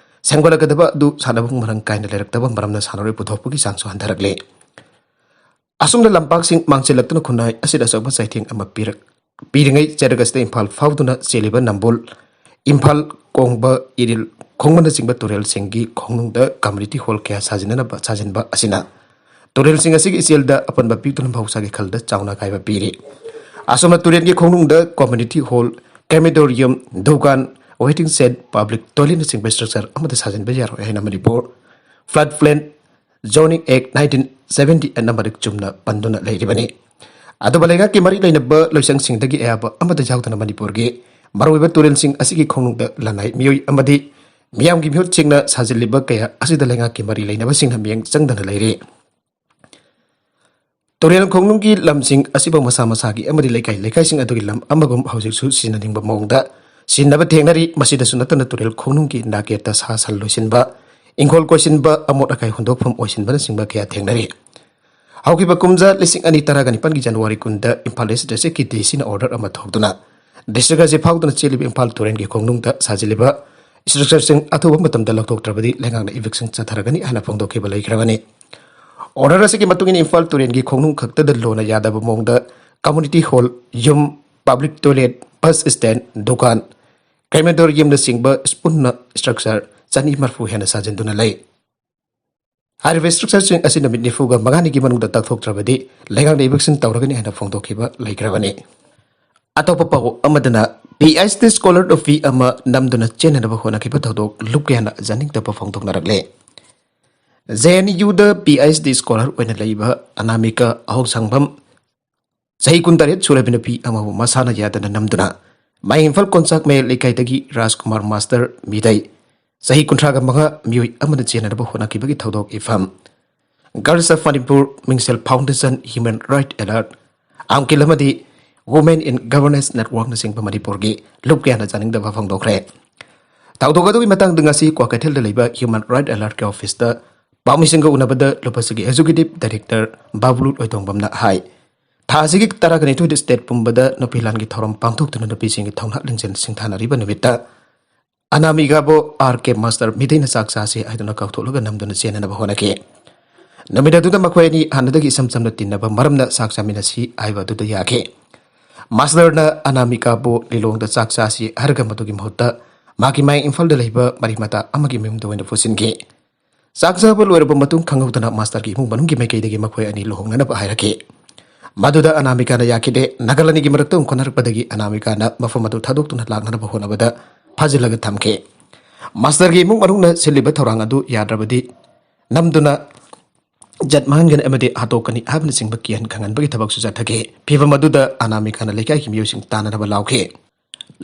ꯁꯦꯝꯒꯠꯂꯛꯀꯗꯕ ꯑꯗꯨ ꯁꯥꯟꯅꯕꯨꯡ ꯃꯔꯥꯡ ꯀꯥꯏꯅ ꯂꯩꯔꯛꯇꯕ ꯃꯔꯝꯅ ꯁꯥꯟꯅꯔꯣꯏ ꯄꯨꯊꯣꯛꯄꯒꯤ ꯆꯥꯡꯁꯨ ꯍꯟꯊꯔꯛꯂꯤ꯫ ꯑꯁꯨꯝꯅ ꯂꯝꯄꯥꯛꯁꯤꯡ ꯃꯥꯡꯁꯤꯜꯂꯛꯇꯨꯅ ꯈꯨꯟꯅꯥꯏ ꯑꯁꯤꯗ ꯑꯆꯧꯕ ꯆꯩꯊꯦꯡ ꯑꯃ ꯄꯤꯔꯛ-, ꯄꯤꯔꯤꯉꯩ ꯆꯩꯔꯛ ꯑꯁꯤꯗ ꯏꯝꯐꯥꯜ ꯐꯥꯎꯗꯨꯅ ꯆꯦꯜꯂꯤꯕ ꯅꯝꯕꯣꯜ, ꯏꯝꯐꯥꯜ, ꯀꯣꯡꯕ, ꯏꯔꯤꯜ, ꯈꯣꯡꯕꯅꯆꯤꯡꯕ ꯇꯨꯔꯦꯜꯁꯤꯡꯒꯤ ꯈꯣꯡꯅꯨꯡꯗ ꯀꯝꯃ꯭ꯌꯨꯅꯤꯇꯤ ꯍꯣꯜ ꯀꯌꯥ ꯁꯥꯖꯤꯟꯅꯅꯕ ꯁꯥꯖꯤꯟꯕ ꯑꯁꯤꯅ ꯇꯨꯔꯦꯜꯁꯤꯡ ꯑꯁꯤꯒꯤ ꯏꯆꯦꯜꯗ ꯑꯄꯟꯕ ꯄꯤꯗꯨꯅ ꯃꯍꯧꯁꯥꯒꯤ ꯈꯜꯗ ꯆꯥꯎꯅ ꯑꯀꯥꯏꯕ ꯄꯤꯔꯤ꯫ ꯑꯁꯨꯝꯅ ꯇꯨꯔꯦꯜꯒꯤ ꯈꯣꯡꯅꯨꯡꯗ ꯀꯝꯃ꯭ꯌꯨꯅꯤꯇꯤ ꯍꯣꯜ, ꯀ꯭ꯔꯦꯃꯦꯇꯣꯔꯤꯌꯝ, ꯗꯨꯀꯥꯟ, ꯋꯦꯇꯤꯡ ꯁꯦꯗ, ꯄꯕ꯭ꯂꯤꯛ ꯇꯣꯏꯂꯦꯠꯅꯆꯤꯡꯕ ꯁ꯭ꯇ꯭ꯔꯛꯆꯔ ꯑꯃꯠꯇ ꯁꯥꯖꯤꯟꯕ ꯌꯥꯔꯣꯏ ꯍꯥꯏꯅ ꯃꯅꯤꯄꯨꯔ ꯐ꯭ꯂꯗ ꯄ꯭ꯂꯦꯟ ꯖꯣꯅꯤꯡ ꯑꯦꯛ ꯅꯥꯏꯟꯇꯤꯟ ꯁꯚꯦꯟꯇꯤ ꯑꯦꯠꯅ ꯃꯔꯤꯛ ꯆꯨꯝꯅ ꯄꯟꯗꯨꯅ ꯂꯩꯔꯤꯕꯅꯤ꯫ ꯑꯗꯨꯕꯨ ꯂꯩꯉꯥꯛꯀꯤ ꯃꯔꯤ ꯂꯩꯅꯕ ꯂꯣꯏꯁꯪꯁꯤꯡꯗꯒꯤ ꯑꯌꯥꯕ ꯑꯃꯠꯇ ꯌꯥꯎꯗꯅ ꯃꯅꯤꯄꯨꯔꯒꯤ ꯃꯔꯨꯑꯣꯏꯕ ꯇꯨꯔꯦꯜꯁꯤꯡ ꯑꯁꯤꯒꯤ ꯈꯣꯡꯅꯨꯡꯗ ꯂꯅꯥꯏ ꯃꯤꯑꯣꯏ ꯑꯃꯗꯤ ꯃꯤꯌꯥꯝꯒꯤ ꯃꯤꯍꯨꯠꯁꯤꯡꯅ ꯁꯥꯖꯤꯜꯂꯤꯕ ꯀꯌꯥ ꯑꯁꯤꯗ ꯂꯩꯉꯥꯛꯀꯤ ꯃꯔꯤ ꯂꯩꯅꯕꯁꯤꯡꯅ ꯃꯤꯠꯌꯦꯡ ꯆꯪꯗꯅ ꯂꯩꯔꯤ꯫ ꯇꯨꯔꯦꯜ ꯈꯣꯡꯅꯨꯡꯒꯤ ꯂꯝꯁꯤꯡ ꯑꯁꯤꯕꯨ ꯃꯁꯥ ꯃꯁꯥꯒꯤ ꯑꯃꯗꯤ ꯂꯩꯀꯥꯏ ꯂꯩꯀꯥꯏꯁꯤꯡ ꯑꯗꯨꯒꯤ ꯂꯝ ꯑꯃꯒꯨꯝ ꯍꯧꯖꯤꯛꯁꯨ ꯁꯤꯖꯤꯟꯅꯅꯤꯡꯕ ꯃꯑꯣꯡꯗ ꯁꯤꯖꯤꯟꯅꯕ ꯊꯦꯡꯅꯔꯤ꯫ ꯃꯁꯤꯗꯁꯨ ꯅꯠꯇꯅ ꯇꯨꯔꯦꯜ ꯈꯣꯡꯅꯨꯡꯒꯤ ꯅꯥꯀꯦꯠꯇ ꯁꯥ ꯁꯟ ꯂꯣꯏꯁꯤꯟꯕ, ꯏꯪꯈꯣꯜ ꯀꯣꯏꯁꯤꯟꯕ, ꯑꯃꯣꯠ ꯑꯀꯥꯏ ꯍꯨꯟꯗꯣꯛꯐꯝ ꯑꯣꯏꯁꯤꯟꯕꯅꯆꯤꯡꯕ ꯀꯌꯥ ꯊꯦꯡꯅꯔꯤ꯫ ꯍꯧꯈꯤꯕ ꯀꯨꯝꯖꯥ ꯂꯤꯁꯤꯡ ꯑꯅꯤ ꯇꯔꯥꯒ ꯅꯤꯄꯥꯟꯒꯤ ꯖꯅꯋꯥꯔꯤ ꯀꯨꯟꯗ ꯏꯝꯐꯥꯜ ꯏꯁ ꯗꯤꯁꯇ꯭ꯔꯤꯛꯀꯤ ꯗꯤ ꯁꯤꯅ ꯑꯣꯔꯗꯔ ꯑꯃ ꯊꯣꯛꯇꯨꯅ ꯗꯤꯁꯇ꯭ꯔꯤꯛ ꯑꯁꯤ ꯐꯥꯎꯗꯨꯅ ꯆꯦꯜꯂꯤꯕ ꯏꯝꯐꯥꯜ ꯇꯨꯔꯦꯜꯒꯤ ꯈꯣꯡꯅꯨꯡꯗ ꯁꯥꯖꯤꯜꯂꯤꯕ ꯁ꯭ꯇ꯭ꯔꯛꯆꯔꯁꯤꯡ ꯑꯊꯨꯕ ꯃꯇꯝꯗ ꯂꯧꯊꯣꯛꯇ꯭ꯔꯕꯗꯤ ꯂꯩꯉꯥꯛꯅ ꯏꯚꯤꯛꯁꯟ ꯆꯠꯊꯔꯒꯅꯤ ꯍꯥꯏꯅ ꯐꯣꯡꯗꯣꯛꯈꯤꯕ ꯂꯩꯈ꯭ꯔꯕꯅꯤ꯫ ꯑꯣꯔꯗꯔ ꯑꯁꯤꯒꯤ ꯃꯇꯨꯡ ꯏꯟꯅ ꯏꯝꯐꯥꯜ ꯇꯨꯔꯦꯜꯒꯤ ꯈꯣꯡꯅꯨꯡ ꯈꯛꯇꯗ ꯂꯣꯟꯅ ꯌꯥꯗꯕ ꯃꯑꯣꯡꯗ ꯀꯝꯃ꯭ꯌꯨꯅꯤꯇꯤ ꯍꯣꯜ, ꯌꯨꯝ, ꯄꯕ꯭ꯂꯤꯛ ꯇꯣꯏꯂꯦꯠ, ꯕꯁ ꯁ꯭ꯇꯦꯟꯗ, ꯗꯨꯀꯥꯟ, ꯀ꯭ꯔꯦꯃꯦꯇꯣꯔꯤꯌꯝꯅꯆꯤꯡꯕ ꯁ꯭ꯄꯨꯟꯅ ꯁ꯭ꯇ꯭ꯔꯛꯆꯔ ꯆꯅꯤ ꯃꯔꯐꯨ ꯍꯦꯟꯅ ꯁꯥꯖꯤꯟꯗꯨꯅ ꯂꯩ꯫ ꯍꯥꯏꯔꯤꯕ ꯁ꯭ꯇ꯭ꯔꯛꯆꯔꯁꯤꯡ ꯑꯁꯤ ꯅꯨꯃꯤꯠ ꯅꯤꯐꯨꯒ ꯃꯉꯥꯅꯤꯒꯤ ꯃꯅꯨꯡꯗ ꯇꯛꯊꯣꯛꯇ꯭ꯔꯕꯗꯤ ꯂꯩꯉꯥꯛꯅ ꯏꯚꯤꯛꯁꯟ ꯇꯧꯔꯒꯅꯤ ꯍꯥꯏꯅ ꯐꯣꯡꯗꯣꯛꯈꯤꯕ ꯂꯩꯈ꯭ꯔꯕꯅꯤ꯫ ꯑꯇꯣꯞꯄ ꯄꯥꯎ ꯑꯃꯗꯅ, ꯄꯤ ꯑꯩꯆ ꯗꯤ ꯁ꯭ꯀꯣꯂꯔ ꯅꯨꯄꯤ ꯑꯃ ꯅꯝꯗꯨꯅ ꯆꯦꯟꯅꯅꯕ ꯍꯣꯠꯅꯈꯤꯕ ꯊꯧꯗꯣꯛ ꯂꯨꯞ ꯀꯌꯥꯅ ꯌꯥꯅꯤꯡꯗꯕ ꯐꯣꯡꯗꯣꯛꯅꯔꯛꯂꯦ꯫ ꯖꯦ ꯑꯦꯟ ꯌꯨꯗ ꯄꯤ ꯑꯩꯆ ꯗꯤ ꯁ꯭ꯀꯣꯂꯔ ꯑꯣꯏꯅ ꯂꯩꯕ ꯑꯅꯥꯃꯤꯀꯥ ꯑꯍꯣꯡꯁꯥꯡꯕꯝ, ꯆꯍꯤ ꯀꯨꯟꯇꯔꯦꯠ ꯁꯨꯔꯕꯤ ꯅꯨꯄꯤ ꯑꯃꯕꯨ ꯃꯁꯥꯅ ꯌꯥꯗꯅ ꯅꯝꯗꯨꯅ ꯃꯌꯥꯡ ꯏꯝꯐꯥꯜ ꯀꯣꯟꯁꯥꯛ ꯃꯌꯥꯏ ꯂꯩꯀꯥꯏꯗꯒꯤ ꯔꯥꯖꯀꯨꯃꯥꯔ ꯃꯥꯁꯇꯔ ꯃꯤꯗꯩ, ꯆꯍꯤ ꯀꯨꯟꯊ꯭ꯔꯥꯒ ꯃꯉꯥ, ꯃꯤꯑꯣꯏ ꯑꯃꯅ ꯆꯦꯟꯅꯅꯕ ꯍꯣꯠꯅꯈꯤꯕꯒꯤ ꯊꯧꯗꯣꯛ ꯏꯐꯝ꯫ Girls of Manipur, Mingsel foundation, human rights alert, ꯑꯥꯝꯀꯤꯜ ꯑꯃꯗꯤ Women in Governance Networkꯅꯆꯤꯡꯕ ꯃꯅꯤꯄꯨꯔꯒꯤ ꯂꯨꯞ ꯀꯌꯥꯅ ꯆꯥꯅꯤꯡꯗꯕ ꯐꯣꯡꯗꯣꯛꯈ꯭ꯔꯦ꯫ ꯊꯧꯗꯣꯛ ꯑꯗꯨꯒꯤ ꯃꯇꯥꯡꯗ ꯉꯁꯤ ꯀ꯭ꯋꯥꯀꯩꯊꯦꯜꯗ ꯂꯩꯕ ꯍ꯭ꯌꯨꯃꯦꯟ ꯔꯥꯏꯠ ꯑꯦꯂꯔꯠꯀꯤ ꯑꯣꯐꯤꯁꯇ ꯄꯥꯎꯃꯤꯁꯤꯡꯒ ꯎꯅꯕꯗ ꯂꯨꯞ ꯑꯁꯤꯒꯤ ꯑꯦꯛꯖꯤꯀ꯭ꯌꯨꯇꯤꯚ ꯗꯥꯏꯔꯦꯛꯇꯔ ꯕꯥꯕꯨꯂꯨ ꯑꯣꯏꯇꯣꯡꯕꯝꯅ ꯍꯥꯏ, ꯊꯥ ꯑꯁꯤꯒꯤ ꯇꯔꯥꯒ ꯅꯤꯊꯣꯏꯗ ꯁ꯭ꯇꯦꯠ ꯄꯨꯝꯕꯗ ꯅꯨꯄꯤ ꯂꯥꯟꯒꯤ ꯊꯧꯔꯝ ꯄꯥꯡꯊꯣꯛꯇꯨꯅ ꯅꯨꯄꯤꯁꯤꯡꯒꯤ ꯊꯧꯅꯥ ꯂꯤꯡꯖꯦꯜ ꯁꯤꯡꯊꯥꯅꯔꯤꯕ ꯅꯨꯃꯤꯠꯇ ꯑꯅꯥꯃꯤꯀꯥꯕꯨ ꯑꯥꯔ ꯀꯦ ꯃꯥꯁꯇꯔ ꯃꯤꯗꯩꯅ ꯆꯥꯛ ꯆꯥꯁꯤ ꯍꯥꯏꯗꯨꯅ ꯀꯧꯊꯣꯛꯂꯒ ꯅꯝꯗꯨꯅ ꯆꯦꯟꯅꯅꯕ ꯍꯣꯠꯅꯈꯤ꯫ ꯅꯨꯃꯤꯠ ꯑꯗꯨꯗ ꯃꯈꯣꯏ ꯑꯅꯤ ꯍꯥꯟꯅꯗꯒꯤ ꯏꯁꯝ ꯁꯝꯅ ꯇꯤꯟꯅꯕ ꯃꯔꯝꯅ ꯆꯥꯛ ꯆꯥꯃꯤꯟꯅꯁꯤ ꯍꯥꯏꯕ ꯑꯗꯨꯗ ꯌꯥꯈꯤ꯫ ꯃꯥꯁꯇꯔꯅ ꯑꯅꯥꯃꯤꯀꯥꯕꯨ ꯂꯤꯂꯣꯡꯗ ꯆꯥꯛ ꯆꯥꯁꯤ ꯍꯥꯏꯔꯒ ꯃꯗꯨꯒꯤ ꯃꯍꯨꯠꯇ ꯃꯍꯥꯛꯀꯤ ꯃꯌꯥꯡ ꯏꯝꯐꯥꯜꯗ ꯂꯩꯕ ꯃꯔꯤ ꯃꯇꯥ ꯑꯃꯒꯤ ꯃꯌꯨꯝꯗ ꯑꯣꯏꯅ ꯄꯨꯁꯤꯟꯈꯤ꯫ ꯆꯥꯛ ꯆꯥꯕ ꯂꯣꯏꯔꯕ ꯃꯇꯨꯡ ꯈꯪꯍꯧꯗꯅ ꯃꯥꯁꯇꯔꯒꯤ ꯏꯃꯨꯡ ꯃꯅꯨꯡꯒꯤ ꯃꯥꯏꯀꯩꯗꯒꯤ ꯃꯈꯣꯏ ꯑꯅꯤ ꯂꯨꯍꯣꯡꯅꯅꯕ ꯍꯥꯏꯔꯛꯈꯤ꯫ ꯃꯗꯨꯗ ꯑꯅꯥꯃꯤꯀꯥꯅ ꯌꯥꯈꯤꯗꯦ꯫ ꯅꯥꯒꯜ ꯑꯅꯤꯒꯤ ꯃꯔꯛꯇ ꯑꯃꯨꯛ ꯈꯟꯅꯔꯛꯄꯗꯒꯤ ꯑꯅꯥꯃꯤꯀꯥꯅ ꯃꯐꯝ ꯑꯗꯨ ꯊꯥꯗꯣꯛꯇꯨꯅ ꯂꯥꯛꯅꯅꯕ ꯍꯣꯠꯅꯕꯗ ꯐꯥꯖꯤꯜꯂꯒ ꯊꯝꯈꯤ꯫ ꯃꯥꯁꯇꯔꯒꯤ ꯏꯃꯨꯡ ꯃꯅꯨꯡꯅ ꯁꯤꯜꯂꯤꯕ ꯊꯧꯔꯥꯡ ꯑꯗꯨ ꯌꯥꯗ꯭ꯔꯕꯗꯤ ꯅꯝꯗꯨꯅ ꯖꯠ ꯃꯥꯡꯍꯟꯒꯅꯤ ꯑꯃꯗꯤ ꯍꯥꯠꯇꯣꯛꯀꯅꯤ ꯍꯥꯏꯕꯅꯆꯤꯡꯕ ꯀꯤꯍꯟ ꯈꯪꯍꯟꯕꯒꯤ ꯊꯕꯛꯁꯨ ꯆꯠꯊꯈꯤ꯫ ꯐꯤꯚꯝ ꯑꯗꯨꯗ ꯑꯅꯥꯃꯤꯀꯥꯅ ꯂꯩꯀꯥꯏꯒꯤ ꯃꯤꯑꯣꯏꯁꯤꯡ ꯇꯥꯟꯅꯅꯕ ꯂꯥꯎꯈꯤ꯫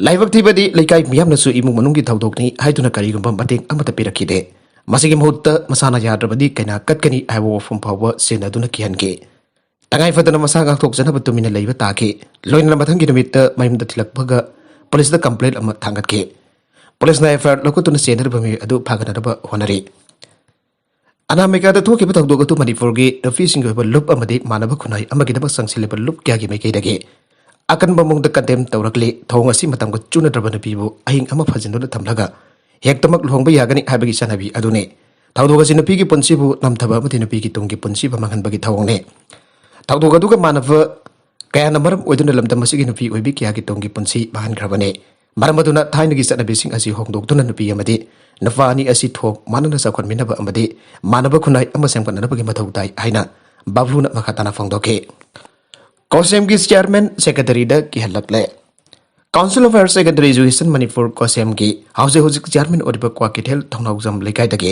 ꯂꯥꯏꯕꯛ ꯊꯤꯕꯗꯤ ꯂꯩꯀꯥꯏ ꯃꯤꯌꯥꯝꯅꯁꯨ ꯏꯃꯨꯡ ꯃꯅꯨꯡꯒꯤ ꯊꯧꯗꯣꯛꯅꯤ ꯍꯥꯏꯗꯨꯅ ꯀꯔꯤꯒꯨꯝꯕ ꯃꯇꯦꯡ ꯑꯃꯠꯇ ꯄꯤꯔꯛꯈꯤꯗꯦ꯫ ꯃꯁꯤꯒꯤ ꯃꯍꯨꯠꯇ ꯃꯁꯥꯅ ꯌꯥꯗ꯭ꯔꯕꯗꯤ ꯀꯩꯅꯥ ꯀꯠꯀꯅꯤ ꯍꯥꯏꯕ ꯋꯥꯐꯝ ꯐꯥꯎꯕ ꯁꯤꯖꯤꯟꯅꯗꯨꯅ ꯀꯤꯍꯟꯈꯤ꯫ ꯇꯉꯥꯏ ꯐꯗꯅ ꯃꯁꯥ ꯉꯥꯛꯊꯣꯛꯆꯅꯕ ꯇꯨꯃꯤꯟꯅ ꯂꯩꯕ ꯇꯥꯈꯤ꯫ ꯂꯣꯏꯅꯅ ꯃꯊꯪꯒꯤ ꯅꯨꯃꯤꯠꯇ ꯃꯌꯨꯝꯗ ꯊꯤꯜꯂꯛꯄꯒ ꯄꯨꯂꯤꯁꯇ ꯀꯝꯄ꯭ꯂꯦꯟ ꯑꯃ ꯊꯥꯡꯒꯠꯈꯤ꯫ ꯄꯨꯂꯤꯁꯅ ꯑꯦꯐ ꯑꯥꯏ ꯑꯥꯔ ꯂꯧꯈꯠꯇꯨꯅ ꯆꯦꯟꯅꯔꯤꯕ ꯃꯤꯑꯣꯏ ꯑꯗꯨ ꯐꯥꯒꯠꯅꯅꯕ ꯍꯣꯠꯅꯔꯤ꯫ ꯑꯅꯥꯃꯤꯀꯥꯗ ꯊꯣꯛꯈꯤꯕ ꯊꯧꯗꯣꯛ ꯑꯗꯨ ꯃꯅꯤꯄꯨꯔꯒꯤ ꯅꯨꯄꯤꯁꯤꯡꯒꯤ ꯑꯣꯏꯕ ꯂꯨꯞ ꯑꯃꯗꯤ ꯃꯥꯟꯅꯕ ꯈꯨꯟꯅꯥꯏ ꯑꯃꯒꯤꯗꯃꯛ ꯆꯪꯁꯤꯜꯂꯤꯕ ꯂꯨꯞ ꯀꯌꯥꯒꯤ ꯃꯥꯏꯀꯩꯗꯒꯤ ꯑꯀꯟꯕ ꯃꯑꯣꯡꯗ ꯀꯟꯗꯦꯝ ꯇꯧꯔꯛꯂꯤ꯫ ꯊꯧꯑꯣꯡ ꯑꯁꯤ ꯃꯇꯝꯒ ꯆꯨꯅꯗ꯭ꯔꯕ ꯅꯨꯄꯤꯕꯨ ꯑꯍꯤꯡ ꯑꯃ ꯐꯥꯖꯤꯟꯗꯨꯅ ꯊꯝꯂꯒ ꯍꯦꯛꯇꯃꯛ ꯂꯨꯍꯣꯡꯕ ꯌꯥꯒꯅꯤ ꯍꯥꯏꯕꯒꯤ ꯆꯠꯅꯕꯤ ꯑꯗꯨꯅꯤ꯫ ꯊꯧꯗꯣꯛ ꯑꯁꯤ ꯅꯨꯄꯤꯒꯤ ꯄꯨꯟꯁꯤꯕꯨ ꯅꯝꯊꯕ ꯑꯃꯗꯤ ꯅꯨꯄꯤꯒꯤ ꯇꯨꯡꯒꯤ ꯄꯨꯟꯁꯤꯕꯨ ꯃꯥꯡꯍꯟꯕꯒꯤ ꯊꯧꯑꯣꯡꯅꯤ꯫ ꯊꯧꯗꯣꯛ ꯑꯗꯨꯒ ꯃꯥꯟꯅꯕ ꯀꯌꯥꯅ ꯃꯔꯝ ꯑꯣꯏꯗꯨꯅ ꯂꯝꯗꯝ ꯑꯁꯤꯒꯤ ꯅꯨꯄꯤ ꯑꯣꯏꯕꯤ ꯀꯌꯥꯒꯤ ꯇꯨꯡꯒꯤ ꯄꯨꯟꯁꯤ ꯃꯥꯡꯍꯟꯈ꯭ꯔꯕꯅꯤ꯫ ꯃꯔꯝ ꯑꯗꯨꯅ ꯊꯥꯏꯅꯒꯤ ꯆꯠꯅꯕꯤꯁꯤꯡ ꯑꯁꯤ ꯍꯣꯡꯗꯣꯛꯇꯨꯅ ꯅꯨꯄꯤ ꯑꯃꯗꯤ ꯅꯨꯄꯥ ꯑꯅꯤ ꯑꯁꯤ ꯊꯣꯡ ꯃꯥꯟꯅꯅ ꯆꯥꯎꯈꯠꯃꯤꯟꯅꯕ ꯑꯃꯗꯤ ꯃꯥꯟꯅꯕ ꯈꯨꯟꯅꯥꯏ ꯑꯃ ꯁꯦꯝꯒꯠꯅꯅꯕꯒꯤ ꯃꯊꯧ ꯇꯥꯏ ꯍꯥꯏꯅ ꯕꯥꯕ꯭ꯂꯨꯅ ꯃꯈꯥ ꯇꯥꯅ ꯐꯣꯡꯗꯣꯛꯈꯤ꯫ ꯀꯣꯁꯦꯝꯒꯤ ꯆꯤꯌꯥꯔꯃꯦꯟ ꯁꯦꯀ꯭ꯔꯦꯇꯔꯤꯗ ꯀꯤꯍꯜꯂꯛꯂꯦ꯫ Council of Higher Secondary Education Manipur, ꯀꯣꯁꯦꯝꯒꯤ ꯍꯧꯖꯤꯛ ꯍꯧꯖꯤꯛ ꯆꯤꯌꯥꯔꯃꯦꯟ ꯑꯣꯏꯔꯤꯕ ꯀ꯭ꯋꯥꯀꯩꯊꯦꯜ ꯊꯧꯅꯥꯎꯖꯝ ꯂꯩꯀꯥꯏꯗꯒꯤ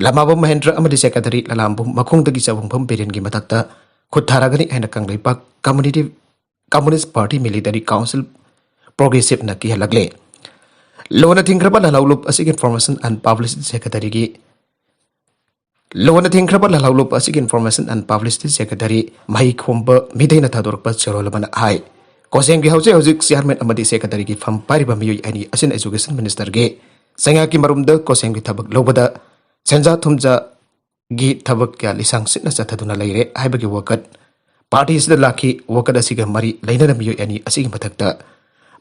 ꯂꯃꯥꯕꯝ ꯃꯍꯦꯟꯗ꯭ꯔ ꯑꯃꯗꯤ ꯁꯦꯀ꯭ꯔꯦꯇꯔꯤ ꯂꯂꯥꯝꯕꯨꯝ ꯃꯈꯣꯡꯗꯒꯤ ꯆꯥꯎꯕꯝꯐꯝ ꯕꯤꯔꯦꯟꯒꯤ ꯃꯊꯛꯇ ꯈꯨꯠ ꯊꯥꯔꯒꯅꯤ ꯍꯥꯏꯅ Kangleipak community, communist party military council ꯄ꯭ꯔꯣꯒ꯭ꯔꯦꯁꯤꯞꯅ ꯀꯤꯍꯜꯂꯛꯂꯦ꯫ ꯂꯣꯟꯅ ꯊꯤꯡꯈ꯭ꯔꯕ ꯂꯥꯜꯍꯧꯂꯨꯞ ꯑꯁꯤꯒꯤ ꯏꯟꯐꯣꯔꯃꯦꯁꯟ ꯑꯦꯟ ꯄꯕ꯭ꯂꯤꯁꯤꯇꯤ ꯁꯦꯀ꯭ꯔꯦꯇꯔꯤꯒꯤ ꯂꯣꯟꯅ ꯊꯤꯡꯈ꯭ꯔꯕ ꯂꯥꯜꯍꯧꯂꯨꯞ ꯑꯁꯤꯒꯤ ꯏꯟꯐꯣꯔꯃꯦꯁꯟ ꯑꯦꯟ ꯄꯕ꯭ꯂꯤꯁꯤꯇꯤ ꯁꯦꯀ꯭ꯔꯦꯇꯔꯤ ꯃꯍꯩꯈꯣꯝꯕ ꯃꯤꯗꯩꯅ ꯊꯥꯗꯣꯔꯛꯄ ꯆꯦꯔꯣꯜ ꯑꯃꯅ ꯍꯥꯏ, ꯀꯣꯁꯦꯝꯒꯤ ꯍꯧꯖꯤꯛ ꯍꯧꯖꯤꯛ ꯆꯤꯌꯥꯔꯃꯦꯟ ꯑꯃꯗꯤ ꯁꯦꯀ꯭ꯔꯦꯇꯔꯤꯒꯤ ꯐꯝ ꯄꯥꯏꯔꯤꯕ ꯃꯤꯑꯣꯏ ꯑꯅꯤ ꯑꯁꯤꯅ ꯏꯖꯨꯀꯦꯁꯟ ꯃꯤꯅꯤꯁꯇꯔꯒꯤ ꯆꯩꯉꯥꯛꯀꯤ ꯃꯔꯨꯝꯗ ꯀꯣꯁꯦꯝꯒꯤ ꯊꯕꯛ ꯂꯧꯕꯗ ꯁꯦꯟꯖꯥ ꯊꯨꯝꯖꯥꯒꯤ ꯊꯕꯛ ꯀꯌꯥ ꯂꯤꯁꯥꯡ ꯁꯤꯠꯅ ꯆꯠꯊꯗꯨꯅ ꯂꯩꯔꯦ ꯍꯥꯏꯕꯒꯤ ꯋꯥꯀꯠ ꯄꯥꯔꯇꯤ ꯑꯁꯤꯗ ꯂꯥꯛꯈꯤ꯫ ꯋꯥꯀꯠ ꯑꯁꯤꯒ ꯃꯔꯤ ꯂꯩꯅꯅ ꯃꯤꯑꯣꯏ ꯑꯅꯤ ꯑꯁꯤꯒꯤ ꯃꯊꯛꯇ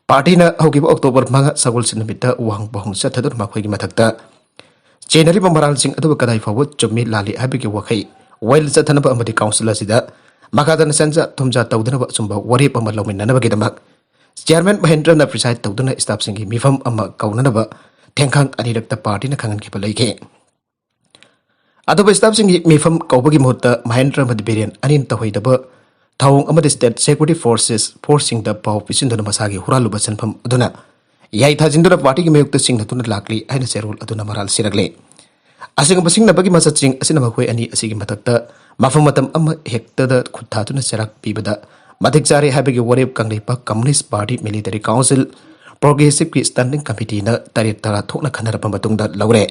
ꯄꯥꯔꯇꯤꯅ ꯍꯧꯈꯤꯕ ꯑꯣꯛꯇꯣꯕꯔ ꯃꯉꯥ ꯁꯒꯣꯜꯁꯦꯟ ꯅꯨꯃꯤꯠꯇ ꯋꯥꯍꯪ ꯄꯥꯎꯍꯪ ꯆꯠꯊꯗꯨꯅ ꯃꯈꯣꯏꯒꯤ ꯃꯊꯛꯇ ꯆꯦꯟꯅꯔꯤꯕ ꯃꯔꯥꯜꯁꯤꯡ ꯑꯗꯨꯕꯨ ꯀꯗꯥꯏ ꯐꯥꯎꯕ ꯆꯨꯝꯃꯤ ꯂꯥꯜꯂꯤ ꯍꯥꯏꯕꯒꯤ ꯋꯥꯍꯩ ꯋꯥꯌꯦꯜ ꯆꯠꯊꯅꯕ ꯑꯃꯗꯤ ꯀꯥꯎꯟꯁꯤꯜ ꯑꯁꯤꯗ ꯃꯈꯥ ꯇꯥꯅ ꯁꯦꯟꯖꯥ ꯊꯨꯝꯖꯥ ꯇꯧꯗꯅꯕ ꯑꯆꯨꯝꯕ ꯋꯥꯔꯦꯞ ꯑꯃ ꯂꯧꯃꯤꯟꯅꯅꯕꯒꯤꯗꯃꯛ ꯆꯤꯌꯥꯔꯃꯦꯟ ꯃꯍꯦꯟꯗ꯭ꯔꯅ ꯄ꯭ꯔꯤꯁꯥꯏꯗ ꯇꯧꯗꯨꯅ ꯁ꯭ꯇꯥꯐꯁꯤꯡꯒꯤ ꯃꯤꯐꯝ ꯑꯃ ꯀꯧꯅꯅꯕ ꯊꯦꯡꯈꯥꯡ ꯑꯅꯤꯔꯛꯇ ꯄꯥꯔꯇꯤꯅ ꯈꯪꯍꯟꯈꯤꯕ ꯂꯩꯈꯤ꯫ ꯑꯇꯣꯞꯄ ꯁ꯭ꯇꯥꯐꯁꯤꯡꯒꯤ ꯃꯤꯐꯝ ꯀꯧꯕꯒꯤ ꯃꯍꯨꯠꯇ ꯃꯍꯦꯟꯗ꯭ꯔ ꯑꯃꯗꯤ ꯕꯤꯔꯦꯟ ꯑꯅꯤꯅ ꯇꯧꯍꯩꯗꯕ ꯊꯧꯑꯣꯡ ꯑꯃꯗꯤ ꯁ꯭ꯇꯦꯠ ꯁꯦꯀ꯭ꯌꯨꯔꯤꯇꯤ ꯐꯣꯔꯁꯦꯁ ꯐꯣꯔꯁꯁꯤꯡꯗ ꯄꯥꯎ ꯄꯤꯁꯤꯟꯗꯨꯅ ꯃꯁꯥꯒꯤ ꯍꯨꯔꯥꯜꯂꯨꯕ ꯁꯦꯟꯐꯝ ꯑꯗꯨꯅ ꯌꯥꯏ ꯊꯥꯖꯤꯟꯗꯨꯅ ꯄꯥꯔꯇꯤꯒꯤ ꯃꯥꯌꯣꯛꯇ ꯆꯤꯡꯅꯗꯨꯅ ꯂꯥꯛꯂꯤ ꯍꯥꯏꯅ ꯆꯦꯔꯣꯜ ꯑꯗꯨꯅ ꯃꯔꯥꯜ ꯁꯤꯔꯛꯂꯤ꯫ ꯑꯁꯤꯒꯨꯝꯕ ꯁꯤꯡꯅꯕꯒꯤ ꯃꯆꯠꯁꯤꯡ ꯑꯁꯤꯅ ꯃꯈꯣꯏ ꯑꯅꯤ ꯑꯁꯤꯒꯤ ꯃꯊꯛꯇ ꯃꯐꯝ ꯃꯇꯝ ꯑꯃ ꯍꯦꯛꯇꯗ ꯈꯨꯠ ꯊꯥꯗꯨꯅ ꯆꯩꯔꯥꯛ ꯄꯤꯕꯗ ꯃꯇꯤꯛ ꯆꯥꯔꯦ ꯍꯥꯏꯕꯒꯤ ꯋꯥꯔꯦꯞ Kangleipak communist party military council ꯄ꯭ꯔꯣꯒ꯭ꯔꯦꯁꯤꯚꯀꯤ ꯁ꯭ꯇꯦꯟꯗꯤꯡ ꯀꯃꯤꯇꯤꯅ ꯇꯔꯦꯠ ꯇꯔꯥ ꯊꯣꯛꯅ ꯈꯟꯅꯔꯕ ꯃꯇꯨꯡꯗ ꯂꯧꯔꯦ꯫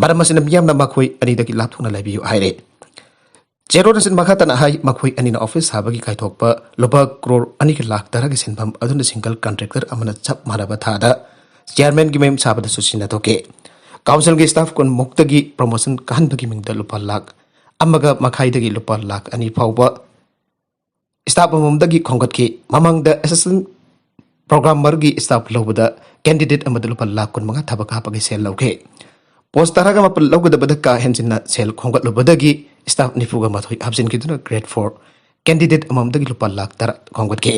ꯃꯔꯝ ꯑꯁꯤꯅ ꯃꯤꯌꯥꯝꯅ ꯃꯈꯣꯏ ꯑꯅꯤꯗꯒꯤ ꯂꯥꯞꯊꯣꯛꯅ ꯂꯩꯕꯤꯌꯨ ꯍꯥꯏꯔꯦ꯫ ꯆꯦꯔꯣꯜ ꯑꯁꯤꯅ ꯃꯈꯥ ꯇꯥꯅ ꯍꯥꯏ, ꯃꯈꯣꯏ ꯑꯅꯤꯅ ꯑꯣꯐꯤꯁ ꯁꯥꯕꯒꯤ ꯀꯥꯏꯊꯣꯛꯄ ꯂꯨꯄꯥ ꯀ꯭ꯔꯣꯔ ꯑꯅꯤꯒ ꯂꯥꯈ ꯇꯔꯥꯒꯤ ꯁꯦꯟꯐꯝ ꯑꯗꯨꯅ ꯁꯤꯡꯒꯜ ꯀꯟꯇ꯭ꯔꯦꯛꯇꯔ ꯑꯃꯅ ꯆꯞ ꯃꯥꯟꯅꯕ ꯊꯥꯗ ꯆꯤꯌꯥꯔꯃꯦꯟꯒꯤ ꯃꯌꯨꯝ ꯁꯥꯕꯗꯁꯨ ꯁꯤꯖꯤꯟꯅꯊꯣꯛꯈꯤ꯫ ꯀꯥꯎꯟꯁꯤꯜꯒꯤ ꯁ꯭ꯇꯥꯐ ꯀꯨꯟꯃꯨꯛꯇꯒꯤ ꯄ꯭ꯔꯣꯃꯣꯁꯟ ꯀꯥꯍꯟꯕꯒꯤ ꯃꯤꯡꯗ ꯂꯨꯄꯥ ꯂꯥꯈ ꯑꯃꯒ ꯃꯈꯥꯏꯗꯒꯤ ꯂꯨꯄꯥ ꯂꯥꯈ ꯑꯅꯤ ꯐꯥꯎꯕ ꯁ꯭ꯇꯥꯐ ꯑꯃꯃꯝꯗꯒꯤ ꯈꯣꯝꯒꯠꯈꯤ꯫ ꯃꯃꯥꯡꯗ ꯑꯦꯁꯤꯁꯇꯦꯟꯠ ꯄ꯭ꯔꯣꯒ꯭ꯔꯥꯃꯔꯒꯤ ꯁ꯭ꯇꯥꯐ ꯂꯧꯕꯗ ꯀꯦꯟꯗꯤꯗꯦꯠ ꯑꯃꯗ ꯂꯨꯄꯥ ꯂꯥꯈ ꯀꯨꯟꯃꯉꯥ ꯊꯕꯛ ꯍꯥꯞꯄꯒꯤ ꯁꯦꯜ ꯂꯧꯈꯤ꯫ ꯄꯣꯁꯠ ꯇꯔꯥꯒ ꯃꯥꯄꯜ ꯂꯧꯒꯗꯕꯗ ꯀꯥ ꯍꯦꯟꯖꯤꯟꯅ ꯁꯦꯜ ꯈꯣꯝꯒꯠꯂꯨꯕꯗꯒꯤ ꯁ꯭ꯇꯥꯐ ꯅꯤꯐꯨꯒ ꯃꯥꯊꯣꯏ ꯍꯥꯞꯆꯤꯟꯈꯤꯗꯨꯅ ꯒ꯭ꯔꯦꯗ ꯐꯣꯔ ꯀꯦꯟꯗꯤꯗꯦꯠ ꯑꯃꯃꯝꯗꯒꯤ ꯂꯨꯄꯥ ꯂꯥꯈ ꯇꯔꯥ ꯈꯣꯝꯒꯠꯈꯤ꯫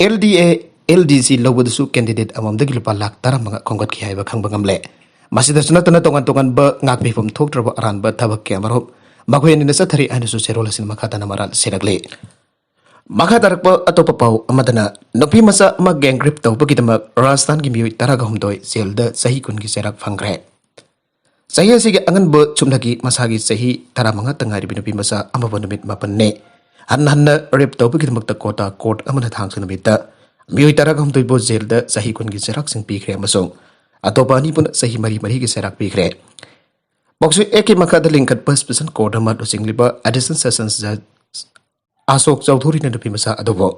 ꯑꯦꯜ ꯗꯤ ꯑꯦ ꯑꯦꯜ ꯗꯤ ꯁꯤ ꯂꯧꯕꯗꯁꯨ candidate ꯑꯃꯃꯝꯗꯒꯤ ꯂꯨꯄꯥ ꯂꯥꯈ ꯇꯔꯥꯃꯉꯥ ꯈꯣꯝꯒꯠꯈꯤ ꯍꯥꯏꯕ ꯈꯪꯕ ꯉꯝꯂꯦ꯫ ꯃꯁꯤꯗꯁꯨ ꯅꯠꯇꯅ ꯇꯣꯉꯥꯟ ꯇꯣꯉꯥꯟꯕ ꯉꯥꯛꯄꯤꯐꯝ ꯊꯣꯛꯇ꯭ꯔꯕ ꯑꯔꯥꯟꯕ ꯊꯕꯛ ꯀꯌꯥꯃꯔꯨꯝ ꯃꯈꯣꯏ ꯑꯅꯤꯅ ꯆꯠꯊꯔꯤ ꯍꯥꯏꯅꯁꯨ ꯆꯦꯔꯣꯜ ꯑꯁꯤꯅ ꯃꯈꯥ ꯇꯥꯅ ꯃꯔꯥꯜ ꯁꯤꯔꯛꯂꯤ꯫ ꯃꯈꯥ ꯇꯥꯔꯛꯄ ꯑꯇꯣꯞꯄ ꯄꯥꯎ ꯑꯃꯗꯅ, ꯅꯨꯄꯤ ꯃꯆꯥ ꯑꯃ gang rape ꯇꯧꯕꯒꯤꯗꯃꯛ ꯔꯥꯖꯁꯊꯥꯟꯒꯤ ꯃꯤꯑꯣꯏ ꯇꯔꯥꯒ ꯍꯨꯝꯗꯣꯏ ꯖꯦꯜꯗ ꯆꯍꯤ ꯀꯨꯟꯒꯤ ꯆꯩꯔꯥꯛ ꯐꯪꯈ꯭ꯔꯦ꯫ ꯆꯍꯤ ꯑꯁꯤꯒꯤ ꯑꯉꯟꯕ ꯁꯨꯞꯅꯒꯤ ꯃꯁꯥꯒꯤ ꯆꯍꯤ ꯇꯔꯥꯃꯉꯥꯇ ꯉꯥꯏꯔꯤꯕ ꯅꯨꯄꯤ ꯃꯆꯥ ꯑꯃꯕꯨ ꯅꯨꯃꯤꯠ ꯃꯥꯄꯟꯅꯤ ꯍꯟꯅ ꯍꯟꯅ rape ꯇꯧꯕꯒꯤꯗꯃꯛꯇ ꯀꯣꯇꯥ court ꯑꯃꯅ ꯊꯥꯡꯖ ꯅꯨꯃꯤꯠꯇ ꯃꯤꯑꯣꯏ ꯇꯔꯥꯒ ꯍꯨꯝꯗꯣꯏꯕꯨ ꯖꯦꯜꯗ ꯆꯍꯤ ꯀꯨꯟꯒꯤ ꯆꯩꯔꯥꯛꯁꯤꯡ ꯄꯤꯈ꯭ꯔꯦ ꯑꯃꯁꯨꯡ ꯑꯇꯣꯞꯄ ꯑꯅꯤꯕꯨꯅ ꯆꯍꯤ ꯃꯔꯤ ꯃꯔꯤꯒꯤ ꯆꯩꯔꯥꯛ ꯄꯤꯈ꯭ꯔꯦ꯫ ꯄꯣꯛꯁꯣ Act ꯀꯤ ꯃꯈꯥꯗ ꯂꯤꯡꯈꯠꯄ special court ꯑꯃ ꯂꯨꯆꯤꯡꯂꯤꯕ Additional Sessions Judge ꯑꯁꯣꯛ ꯆꯧꯙꯨꯔꯤꯅ ꯅꯨꯄꯤ ꯃꯆꯥ ꯑꯗꯨꯕꯨ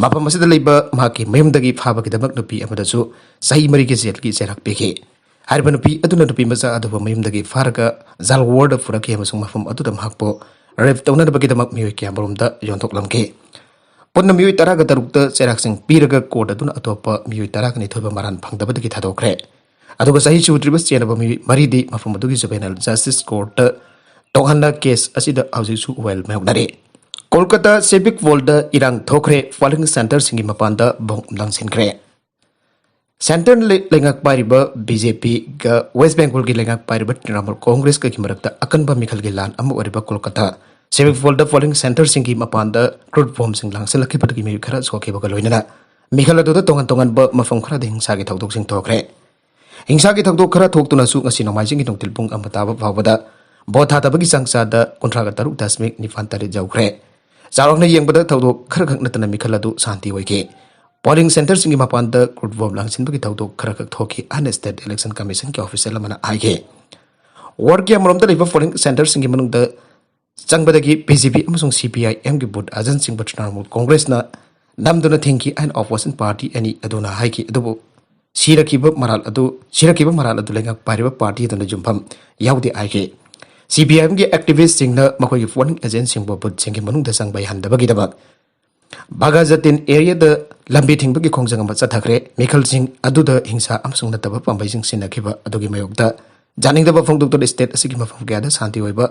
ꯃꯐꯝ ꯑꯁꯤꯗ ꯂꯩꯕ ꯃꯍꯥꯛꯀꯤ ꯃꯌꯨꯝꯗꯒꯤ ꯐꯥꯕꯒꯤꯗꯃꯛ ꯅꯨꯄꯤ ꯑꯃꯗꯁꯨ ꯆꯍꯤ ꯃꯔꯤꯒꯤ ꯖꯦꯜꯒꯤ ꯆꯩꯔꯥꯛ ꯄꯤꯈꯤ꯫ ꯍꯥꯏꯔꯤꯕ ꯅꯨꯄꯤ ꯑꯗꯨꯅ ꯅꯨꯄꯤ ꯃꯆꯥ ꯑꯗꯨꯕꯨ ꯃꯌꯨꯝꯗꯒꯤ ꯐꯥꯔꯒ ꯖꯥꯜꯋꯥꯔꯗ ꯄꯨꯔꯛꯈꯤ ꯑꯃꯁꯨꯡ ꯃꯐꯝ ꯑꯗꯨꯗ ꯃꯍꯥꯛꯄꯨ rape ꯇꯧꯅꯅꯕꯒꯤꯗꯃꯛ ꯃꯤꯑꯣꯏ ꯀꯌꯥꯃꯔꯨꯝꯗ ꯌꯣꯟꯊꯣꯛꯂꯝꯈꯤ꯫ ꯄꯨꯟꯅ ꯃꯤꯑꯣꯏ ꯇꯔꯥꯒ ꯇꯔꯨꯛꯇ ꯆꯩꯔꯥꯛꯁꯤꯡ ꯄꯤꯔꯒ court ꯑꯗꯨꯅ ꯑꯇꯣꯞꯄ ꯃꯤꯑꯣꯏ ꯇꯔꯥꯒ ꯅꯤꯊꯣꯏꯕꯨ ꯃꯔꯥꯟ ꯐꯪꯗꯕꯗꯒꯤ ꯊꯥꯗꯣꯛꯈ꯭ꯔꯦ꯫ ꯑꯗꯨꯒ ꯆꯍꯤ ꯁꯨꯗ꯭ꯔꯤꯕ ꯆꯦꯟꯅꯕ ꯃꯤꯑꯣꯏ ꯃꯔꯤꯗꯤ ꯃꯐꯝ ꯑꯗꯨꯒꯤ juvenile justice courtꯇ ꯇꯣꯉꯥꯟꯅ case ꯑꯁꯤꯗ ꯍꯧꯖꯤꯛꯁꯨ ꯋꯥꯌꯦꯜ ꯃꯥꯌꯣꯛꯅꯔꯤ꯫ ꯀꯣꯜꯀꯇꯥ civic hallꯗ ꯏꯔꯥꯡ ꯊꯣꯛꯈ꯭ꯔꯦ, polling centreꯁꯤꯡꯒꯤ ꯃꯄꯥꯟꯗ bomb ꯂꯪꯁꯤꯟꯈ꯭ꯔꯦ꯫ Centre ꯂꯩ-, ꯂꯩꯉꯥꯛ ꯄꯥꯏꯔꯤꯕ BJPꯒ West Bengalꯒꯤ ꯂꯩꯉꯥꯛ ꯄꯥꯏꯔꯤꯕ Trinamool Congressꯀꯒꯤ ꯃꯔꯛꯇ ꯑꯀꯟꯕ ꯃꯤꯈꯜꯒꯤ ꯂꯥꯟ ꯑꯃ ꯑꯣꯏꯔꯤꯕ ꯀꯣꯜꯀꯇꯥ civic hallꯗ polling centreꯁꯤꯡꯒꯤ ꯃꯄꯥꯟꯗ crude bombꯁꯤꯡ ꯂꯪꯁꯤꯜꯂꯛꯈꯤꯕꯗꯒꯤ ꯃꯤꯑꯣꯏ ꯈꯔ ꯁꯣꯛꯈꯤꯕꯒ ꯂꯣꯏꯅꯅ ꯃꯤꯈꯜ ꯑꯗꯨꯗ ꯇꯣꯉꯥꯟ ꯇꯣꯉꯥꯟꯕ ꯃꯐꯝ ꯈꯔꯗ ꯍꯤꯡꯁꯥꯒꯤ ꯊꯧꯗꯣꯛꯁꯤꯡ ꯊꯣꯛꯈ꯭ꯔꯦ꯫ ꯍꯤꯡꯁꯥꯒꯤ ꯊꯧꯗꯣꯛ ꯈꯔ ꯊꯣꯛꯇꯨꯅꯁꯨ ꯉꯁꯤ ꯅꯣꯡꯃꯥꯏꯖꯤꯡꯒꯤ ꯅꯨꯡꯊꯤꯜ ꯄꯨꯡ ꯑꯃ ꯇꯥꯕ ꯐꯥꯎꯕꯗ vote ꯊꯥꯗꯕꯒꯤ ꯆꯥꯡ ꯆꯥꯗ ꯀꯨꯟꯊ꯭ꯔꯥꯒ ꯇꯔꯨꯛ ꯗꯁꯃꯤꯛ ꯅꯤꯄꯥꯟ ꯇꯔꯦꯠ ꯌꯧꯈ꯭ꯔꯦ꯫ ꯆꯥꯎꯔꯥꯛꯅ ꯌꯦꯡꯕꯗ ꯊꯧꯗꯣꯛ ꯈꯔꯈꯛ ꯅꯠꯇꯅ ꯃꯤꯈꯜ ꯑꯗꯨ ꯁꯥꯟꯇꯤ ꯑꯣꯏꯈꯤ꯫ Polling centreꯁꯤꯡꯒꯤ ꯃꯄꯥꯟꯗ crude bomb ꯂꯪꯁꯤꯟꯕꯒꯤ ꯊꯧꯗꯣꯛ ꯈꯔꯈꯛ ꯊꯣꯛꯈꯤ ꯍꯥꯏꯅ State Election Commissionꯒꯤ official ꯑꯃꯅ ꯍꯥꯏꯈꯤ꯫ Wardꯀꯤ ꯑꯃꯔꯣꯝꯗ ꯂꯩꯕ polling centreꯁꯤꯡꯒꯤ ꯃꯅꯨꯡꯗ ꯆꯪꯕꯗꯒꯤ BJP ꯑꯃꯁꯨꯡ CPIMꯒꯤ booth agentꯁꯤꯡꯕꯨ Trinamool Congressꯅ ꯅꯝꯗꯨꯅ ꯊꯤꯡꯈꯤ ꯍꯥꯏꯅ opposition party ꯑꯅꯤ ꯑꯗꯨꯅ ꯍꯥꯏꯈꯤ꯫ ꯑꯗꯨꯕꯨ ꯁꯤꯔꯛꯈꯤꯕ ꯃꯔꯥꯜ ꯑꯗꯨ, ꯁꯤꯔꯛꯈꯤꯕ ꯃꯔꯥꯜ ꯑꯗꯨ ꯂꯩꯉꯥꯛ ꯄꯥꯏꯔꯤꯕ party ꯑꯗꯨꯅ ꯌꯨꯝꯐꯝ ꯌꯥꯎꯗꯦ ꯍꯥꯏꯈꯤ꯫ CPIMꯒꯤ activistꯁꯤꯡꯅ ꯃꯈꯣꯏꯒꯤ polling agentꯁꯤꯡꯕꯨ boothꯁꯤꯡꯒꯤ ꯃꯅꯨꯡꯗ ꯆꯪꯕ ꯌꯥꯍꯟꯗꯕꯒꯤꯗꯃꯛ ꯕꯒꯥꯖꯇꯤꯟ areaꯗ ꯂꯝꯕꯤ ꯊꯤꯡꯕꯒꯤ ꯈꯣꯡꯖꯪ ꯑꯃ ꯆꯠꯊꯈ꯭ꯔꯦ꯫ ꯃꯤꯈꯜꯁꯤꯡ ꯑꯗꯨꯗ ꯍꯤꯡꯁꯥ ꯑꯃꯁꯨꯡ ꯅꯠꯇꯕ ꯄꯥꯝꯕꯩꯁꯤꯡ ꯁꯤꯖꯤꯟꯅꯈꯤꯕ ꯑꯗꯨꯒꯤ ꯃꯥꯌꯣꯛꯇ ꯌꯥꯅꯤꯡꯗꯕ ꯐꯣꯡꯗꯣꯛꯇꯨꯅ state ꯑꯁꯤꯒꯤ ꯃꯐꯝ ꯀꯌꯥꯗ ꯁꯥꯟꯇꯤ ꯑꯣꯏꯕ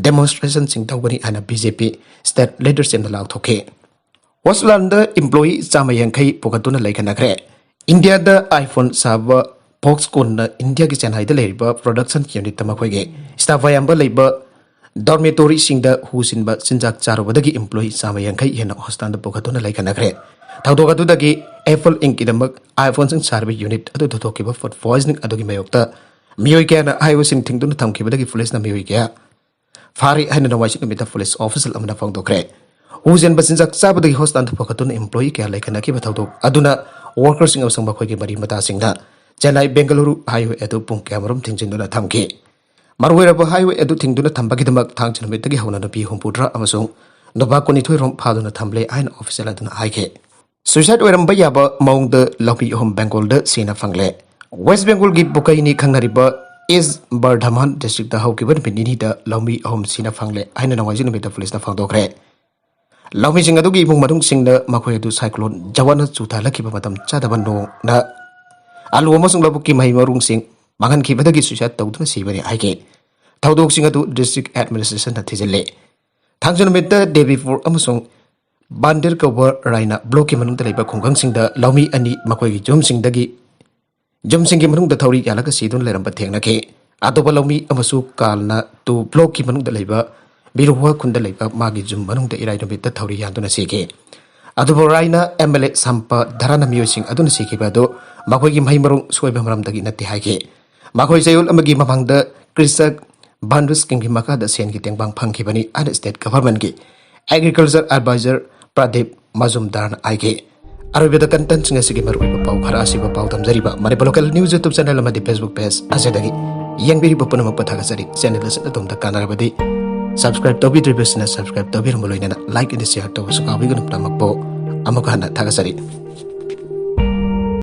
demonstrationꯁꯤꯡ ꯇꯧꯒꯅꯤ ꯍꯥꯏꯅ BJP state leadershipꯅ ꯂꯥꯎꯊꯣꯛꯈꯤ꯫ ꯍꯣꯁꯄꯤꯇꯥꯜꯗ ꯏꯝꯄ꯭ꯂꯣꯌꯤ ꯆꯥꯝꯃ ꯌꯥꯡꯈꯩ ꯄꯨꯈꯠꯇꯨꯅ ꯂꯩꯈꯠꯅꯈ꯭ꯔꯦ꯫ ꯏꯟꯗꯤꯌꯥꯗ iPhone ꯁꯥꯕ Foxconn ꯏꯟꯗꯤꯌꯥꯒꯤ ꯆꯦꯟꯅꯥꯏꯗ ꯂꯩꯔꯤꯕ ꯄ꯭ꯔꯣꯗꯛꯁꯟ ꯌꯨꯅꯤꯠꯇ ꯃꯈꯣꯏꯒꯤ ꯁ꯭ꯇꯥꯐ ꯑꯌꯥꯝꯕ ꯂꯩꯕ ꯗꯣꯔꯃꯤꯇꯣꯔꯤꯁꯤꯡꯗ ꯍꯨ ꯁꯤꯟꯕ ꯆꯤꯟꯖꯥꯛ ꯆꯥꯔꯨꯕꯗꯒꯤ ꯏꯝꯄ꯭ꯂꯣꯌꯤ ꯆꯥꯝꯃ ꯌꯥꯡꯈꯩ ꯍꯦꯟꯅ ꯍꯣꯁꯄꯤꯇꯥꯜꯗ ꯄꯨꯈꯠꯇꯨꯅ ꯂꯩꯈꯠꯅꯈ꯭ꯔꯦ꯫ ꯊꯧꯗꯣꯛ ꯑꯗꯨꯗꯒꯤ Apple Inc.ꯀꯤꯗꯃꯛ iPhone ꯁꯤꯡ ꯁꯥꯔꯤꯕ ꯌꯨꯅꯤꯠ ꯑꯗꯨ ꯊꯣꯛꯈꯤꯕ ꯐꯨꯗ ꯄꯣꯏꯖꯅꯤꯡ ꯑꯗꯨꯒꯤ ꯃꯥꯌꯣꯛꯇ ꯃꯤꯑꯣꯏ ꯀꯌꯥꯅ highway ꯁꯤꯡ ꯊꯤꯡꯗꯨꯅ ꯊꯝꯈꯤꯕꯗꯒꯤ ꯄꯨꯂꯤꯁꯅ ꯃꯤꯑꯣꯏ ꯀꯌꯥ ꯐꯥꯔꯤ ꯍꯥꯏꯅ ꯅꯣꯡꯃꯥꯏꯖꯤꯡ ꯅꯨꯃꯤꯠꯇ ꯄꯨꯂꯤꯁ ꯑꯣꯐꯤꯁꯤꯌꯦꯜ ꯑꯃꯅ ꯐꯣꯡꯗꯣꯛꯈ꯭ꯔꯦ꯫ ꯍꯨ ꯆꯦꯟꯕ ꯆꯤꯟꯖꯥꯛ ꯆꯥꯕꯗꯒꯤ ꯍꯣꯁꯄꯤꯇꯥꯜꯗ ꯄꯨꯈꯠꯇꯨꯅ ꯏꯝꯄ꯭ꯂꯣꯌꯤ ꯀꯌꯥ ꯂꯩꯈꯠꯅꯈꯤꯕ ꯊꯧꯗꯣꯛ ꯑꯗꯨꯅ ꯋꯥꯔꯀꯔꯁꯤꯡ ꯑꯃꯁꯨꯡ ꯃꯈꯣꯏꯒꯤ ꯃꯔꯤ ꯃꯇꯥꯁꯤꯡꯅ ꯆꯦꯟꯅꯥꯏ ꯕꯦꯡꯒꯂꯨꯔꯨ highway ꯑꯗꯨ ꯄꯨꯡ ꯀꯌꯥꯃꯔꯨꯝ ꯊꯤꯡꯖꯤꯟꯗꯨꯅ ꯊꯝꯈꯤ꯫ ꯃꯔꯨꯑꯣꯏꯔꯕ highway ꯑꯗꯨ ꯊꯤꯡꯗꯨꯅ ꯊꯝꯕꯒꯤꯗꯃꯛ ꯊꯥꯡꯖ ꯅꯨꯃꯤꯠꯇꯒꯤ ꯍꯧꯅ ꯅꯨꯄꯤ ꯍꯨꯝꯐꯨꯇꯔꯥ ꯑꯃꯁꯨꯡ ꯅꯨꯄꯥ ꯀꯨꯟꯅꯤꯊꯣꯏ ꯔꯣꯝ ꯐꯥꯗꯨꯅ ꯊꯝꯂꯦ ꯍꯥꯏꯅ ꯑꯣꯐꯤꯁꯤꯌꯦꯜ ꯑꯗꯨꯅ ꯍꯥꯏꯈꯤ꯫ ꯁꯨꯏꯁꯥꯏꯗ ꯑꯣꯏꯔꯝꯕ ꯌꯥꯕ ꯃꯑꯣꯡꯗ ꯂꯧꯃꯤ ꯑꯍꯨꯝ ꯕꯦꯡꯒꯣꯜꯗ ꯁꯤꯅ ꯐꯪꯂꯦ꯫ ꯋꯦꯁ ꯕꯦꯡꯒꯣꯜꯒꯤ ꯄꯨꯀꯩꯅꯤ ꯈꯪꯅꯔꯤꯕ ꯏꯁ ꯕꯔꯙꯃꯥꯟ ꯗꯤꯁꯇ꯭ꯔꯤꯛꯇ ꯍꯧꯈꯤꯕ ꯅꯨꯃꯤꯠ ꯅꯤꯅꯤꯗ ꯂꯧꯃꯤ ꯑꯍꯨꯝ ꯁꯤꯅ ꯐꯪꯂꯦ ꯍꯥꯏꯅ ꯅꯣꯡꯃꯥꯏꯖꯤꯡ ꯅꯨꯃꯤꯠꯇ ꯄꯨꯂꯤꯁꯅ ꯐꯣꯡꯗꯣꯛꯈ꯭ꯔꯦ꯫ ꯂꯧꯃꯤꯁꯤꯡ ꯑꯗꯨꯒꯤ ꯏꯃꯨꯡ ꯃꯅꯨꯡꯁꯤꯡꯅ ꯃꯈꯣꯏ ꯑꯗꯨ ꯁꯥꯏꯀ꯭ꯂꯣꯟ ꯖꯋꯥꯟꯅ ꯆꯨꯊꯍꯜꯂꯛꯈꯤꯕ ꯃꯇꯝ ꯆꯥꯗꯕ ꯅꯣꯡꯅ ꯑꯂꯨ ꯑꯃꯁꯨꯡ ꯂꯧꯕꯨꯛꯀꯤ ꯃꯍꯩ ꯃꯔꯣꯡꯁꯤꯡ ꯃꯥꯡꯍꯟꯈꯤꯕꯗꯒꯤ ꯁꯨꯏꯁꯥꯏꯗ ꯇꯧꯗꯨꯅ ꯁꯤꯕꯅꯤ ꯍꯥꯏꯈꯤ꯫ ꯊꯧꯗꯣꯛꯁꯤꯡ ꯑꯗꯨ ꯗꯤꯁꯇ꯭ꯔꯤꯛ ꯑꯦꯗꯃꯤꯅꯤꯁꯇ꯭ꯔꯦꯁꯟꯅ ꯊꯤꯖꯤꯜꯂꯤ꯫ ꯊꯥꯡꯖ ꯅꯨꯃꯤꯠꯇ ꯗꯦꯕꯤꯄꯨꯔ ꯑꯃꯁꯨꯡ ꯕꯥꯟꯗꯤꯔ ꯀꯧꯕ ꯔꯥꯏꯅꯥ ꯕ꯭ꯂꯣꯛꯀꯤ ꯃꯅꯨꯡꯗ ꯂꯩꯕ ꯈꯨꯡꯒꯪꯁꯤꯡꯗ ꯂꯧꯃꯤ ꯑꯅꯤ ꯃꯈꯣꯏꯒꯤ ꯌꯨꯝꯁꯤꯡꯗꯒꯤ, ꯌꯨꯝꯁꯤꯡꯒꯤ ꯃꯅꯨꯡꯗ ꯊꯧꯔꯤ ꯌꯥꯜꯂꯒ ꯁꯤꯗꯨꯅ ꯂꯩꯔꯝꯕ ꯊꯦꯡꯅꯈꯤ꯫ ꯑꯇꯣꯞꯄ ꯂꯧꯃꯤ ꯑꯃꯁꯨ ꯀꯥꯜꯅ ꯇꯨ ꯕ꯭ꯂꯣꯛꯀꯤ ꯃꯅꯨꯡꯗ ꯂꯩꯕ ꯕꯤꯔꯨꯍꯨꯋꯥ ꯈꯨꯟꯗ ꯂꯩꯕ ꯃꯥꯒꯤ ꯌꯨꯝ ꯃꯅꯨꯡꯗ ꯏꯔꯥꯏ ꯅꯨꯃꯤꯠꯇ ꯊꯧꯔꯤ ꯌꯥꯟꯗꯨꯅ ꯁꯤꯈꯤ꯫ ꯑꯗꯨꯕꯨ ꯔꯥꯏꯅꯥ MLA ꯁꯝꯄ ꯙꯔꯥꯅ ꯃꯤꯑꯣꯏꯁꯤꯡ ꯑꯗꯨꯅ ꯁꯤꯈꯤꯕ ꯑꯗꯨ ꯃꯈꯣꯏꯒꯤ ꯃꯍꯩ ꯃꯔꯣꯡ ꯁꯣꯏꯕ ꯃꯔꯝꯗꯒꯤ ꯅꯠꯇꯦ ꯍꯥꯏꯈꯤ꯫ ꯃꯈꯣꯏ ꯆꯌꯣꯜ ꯑꯃꯒꯤ ꯃꯃꯥꯡꯗ ꯀ꯭ꯔꯤꯁꯛ ꯕꯟꯙꯨ ꯁ꯭ꯀꯤꯝꯒꯤ ꯃꯈꯥꯗ ꯁꯦꯟꯒꯤ ꯇꯦꯡꯕꯥꯡ ꯐꯪꯈꯤꯕꯅꯤ ꯍꯥꯏꯅ ꯁ꯭ꯇꯦꯠ ꯒꯚꯔꯟꯃꯦꯟꯠꯀꯤ ꯑꯦꯒ꯭ꯔꯤꯀꯜꯆꯔ ꯑꯦꯗꯚꯥꯏꯖꯔ ꯄ꯭ꯔꯗꯤꯞ ꯃꯖꯨꯝꯗꯥꯔꯅ ꯍꯥꯏꯈꯤ꯫ ꯑꯔꯣꯏꯕꯗ ꯀꯟꯇꯦꯟꯠꯁꯤꯡ ꯑꯁꯤꯒꯤ ꯃꯔꯨꯑꯣꯏꯕ ꯄꯥꯎ ꯈꯔ ꯑꯁꯤꯕꯨ ꯄꯥꯎ ꯇꯝꯖꯔꯤꯕ Manipur local news YouTube channel ꯑꯃꯗꯤ Facebook ꯄꯦꯖ ꯑꯁꯤꯗꯒꯤ ꯌꯦꯡꯕꯤꯔꯤꯕ ꯄꯨꯝꯅꯃꯛꯄꯨ ꯊꯥꯒꯠꯆꯔꯤ꯫ ꯆꯦꯅꯦꯜ ꯑꯁꯤ ꯑꯗꯣꯝꯗ ꯀꯥꯟꯅꯔꯕꯗꯤ ꯁꯕꯁꯀ꯭ꯔꯥꯏꯕ ꯇꯧꯕꯤꯗ꯭ꯔꯤꯕꯁꯤꯅ ꯁꯕꯁꯀ꯭ꯔꯥꯏꯕ ꯇꯧꯕꯤꯔꯝꯕ ꯂꯣꯏꯅꯅ ꯂꯥꯏꯛ ꯑꯃꯗꯤ ꯁꯤꯌꯥꯔ ꯇꯧꯕꯁꯨ ꯀꯥꯎꯕꯤꯒꯅꯨ꯫ ꯄꯨꯝꯅꯃꯛꯄꯨ ꯑꯃꯨꯛ ꯍꯟꯅ ꯊꯥꯒꯠꯆꯔꯤ꯫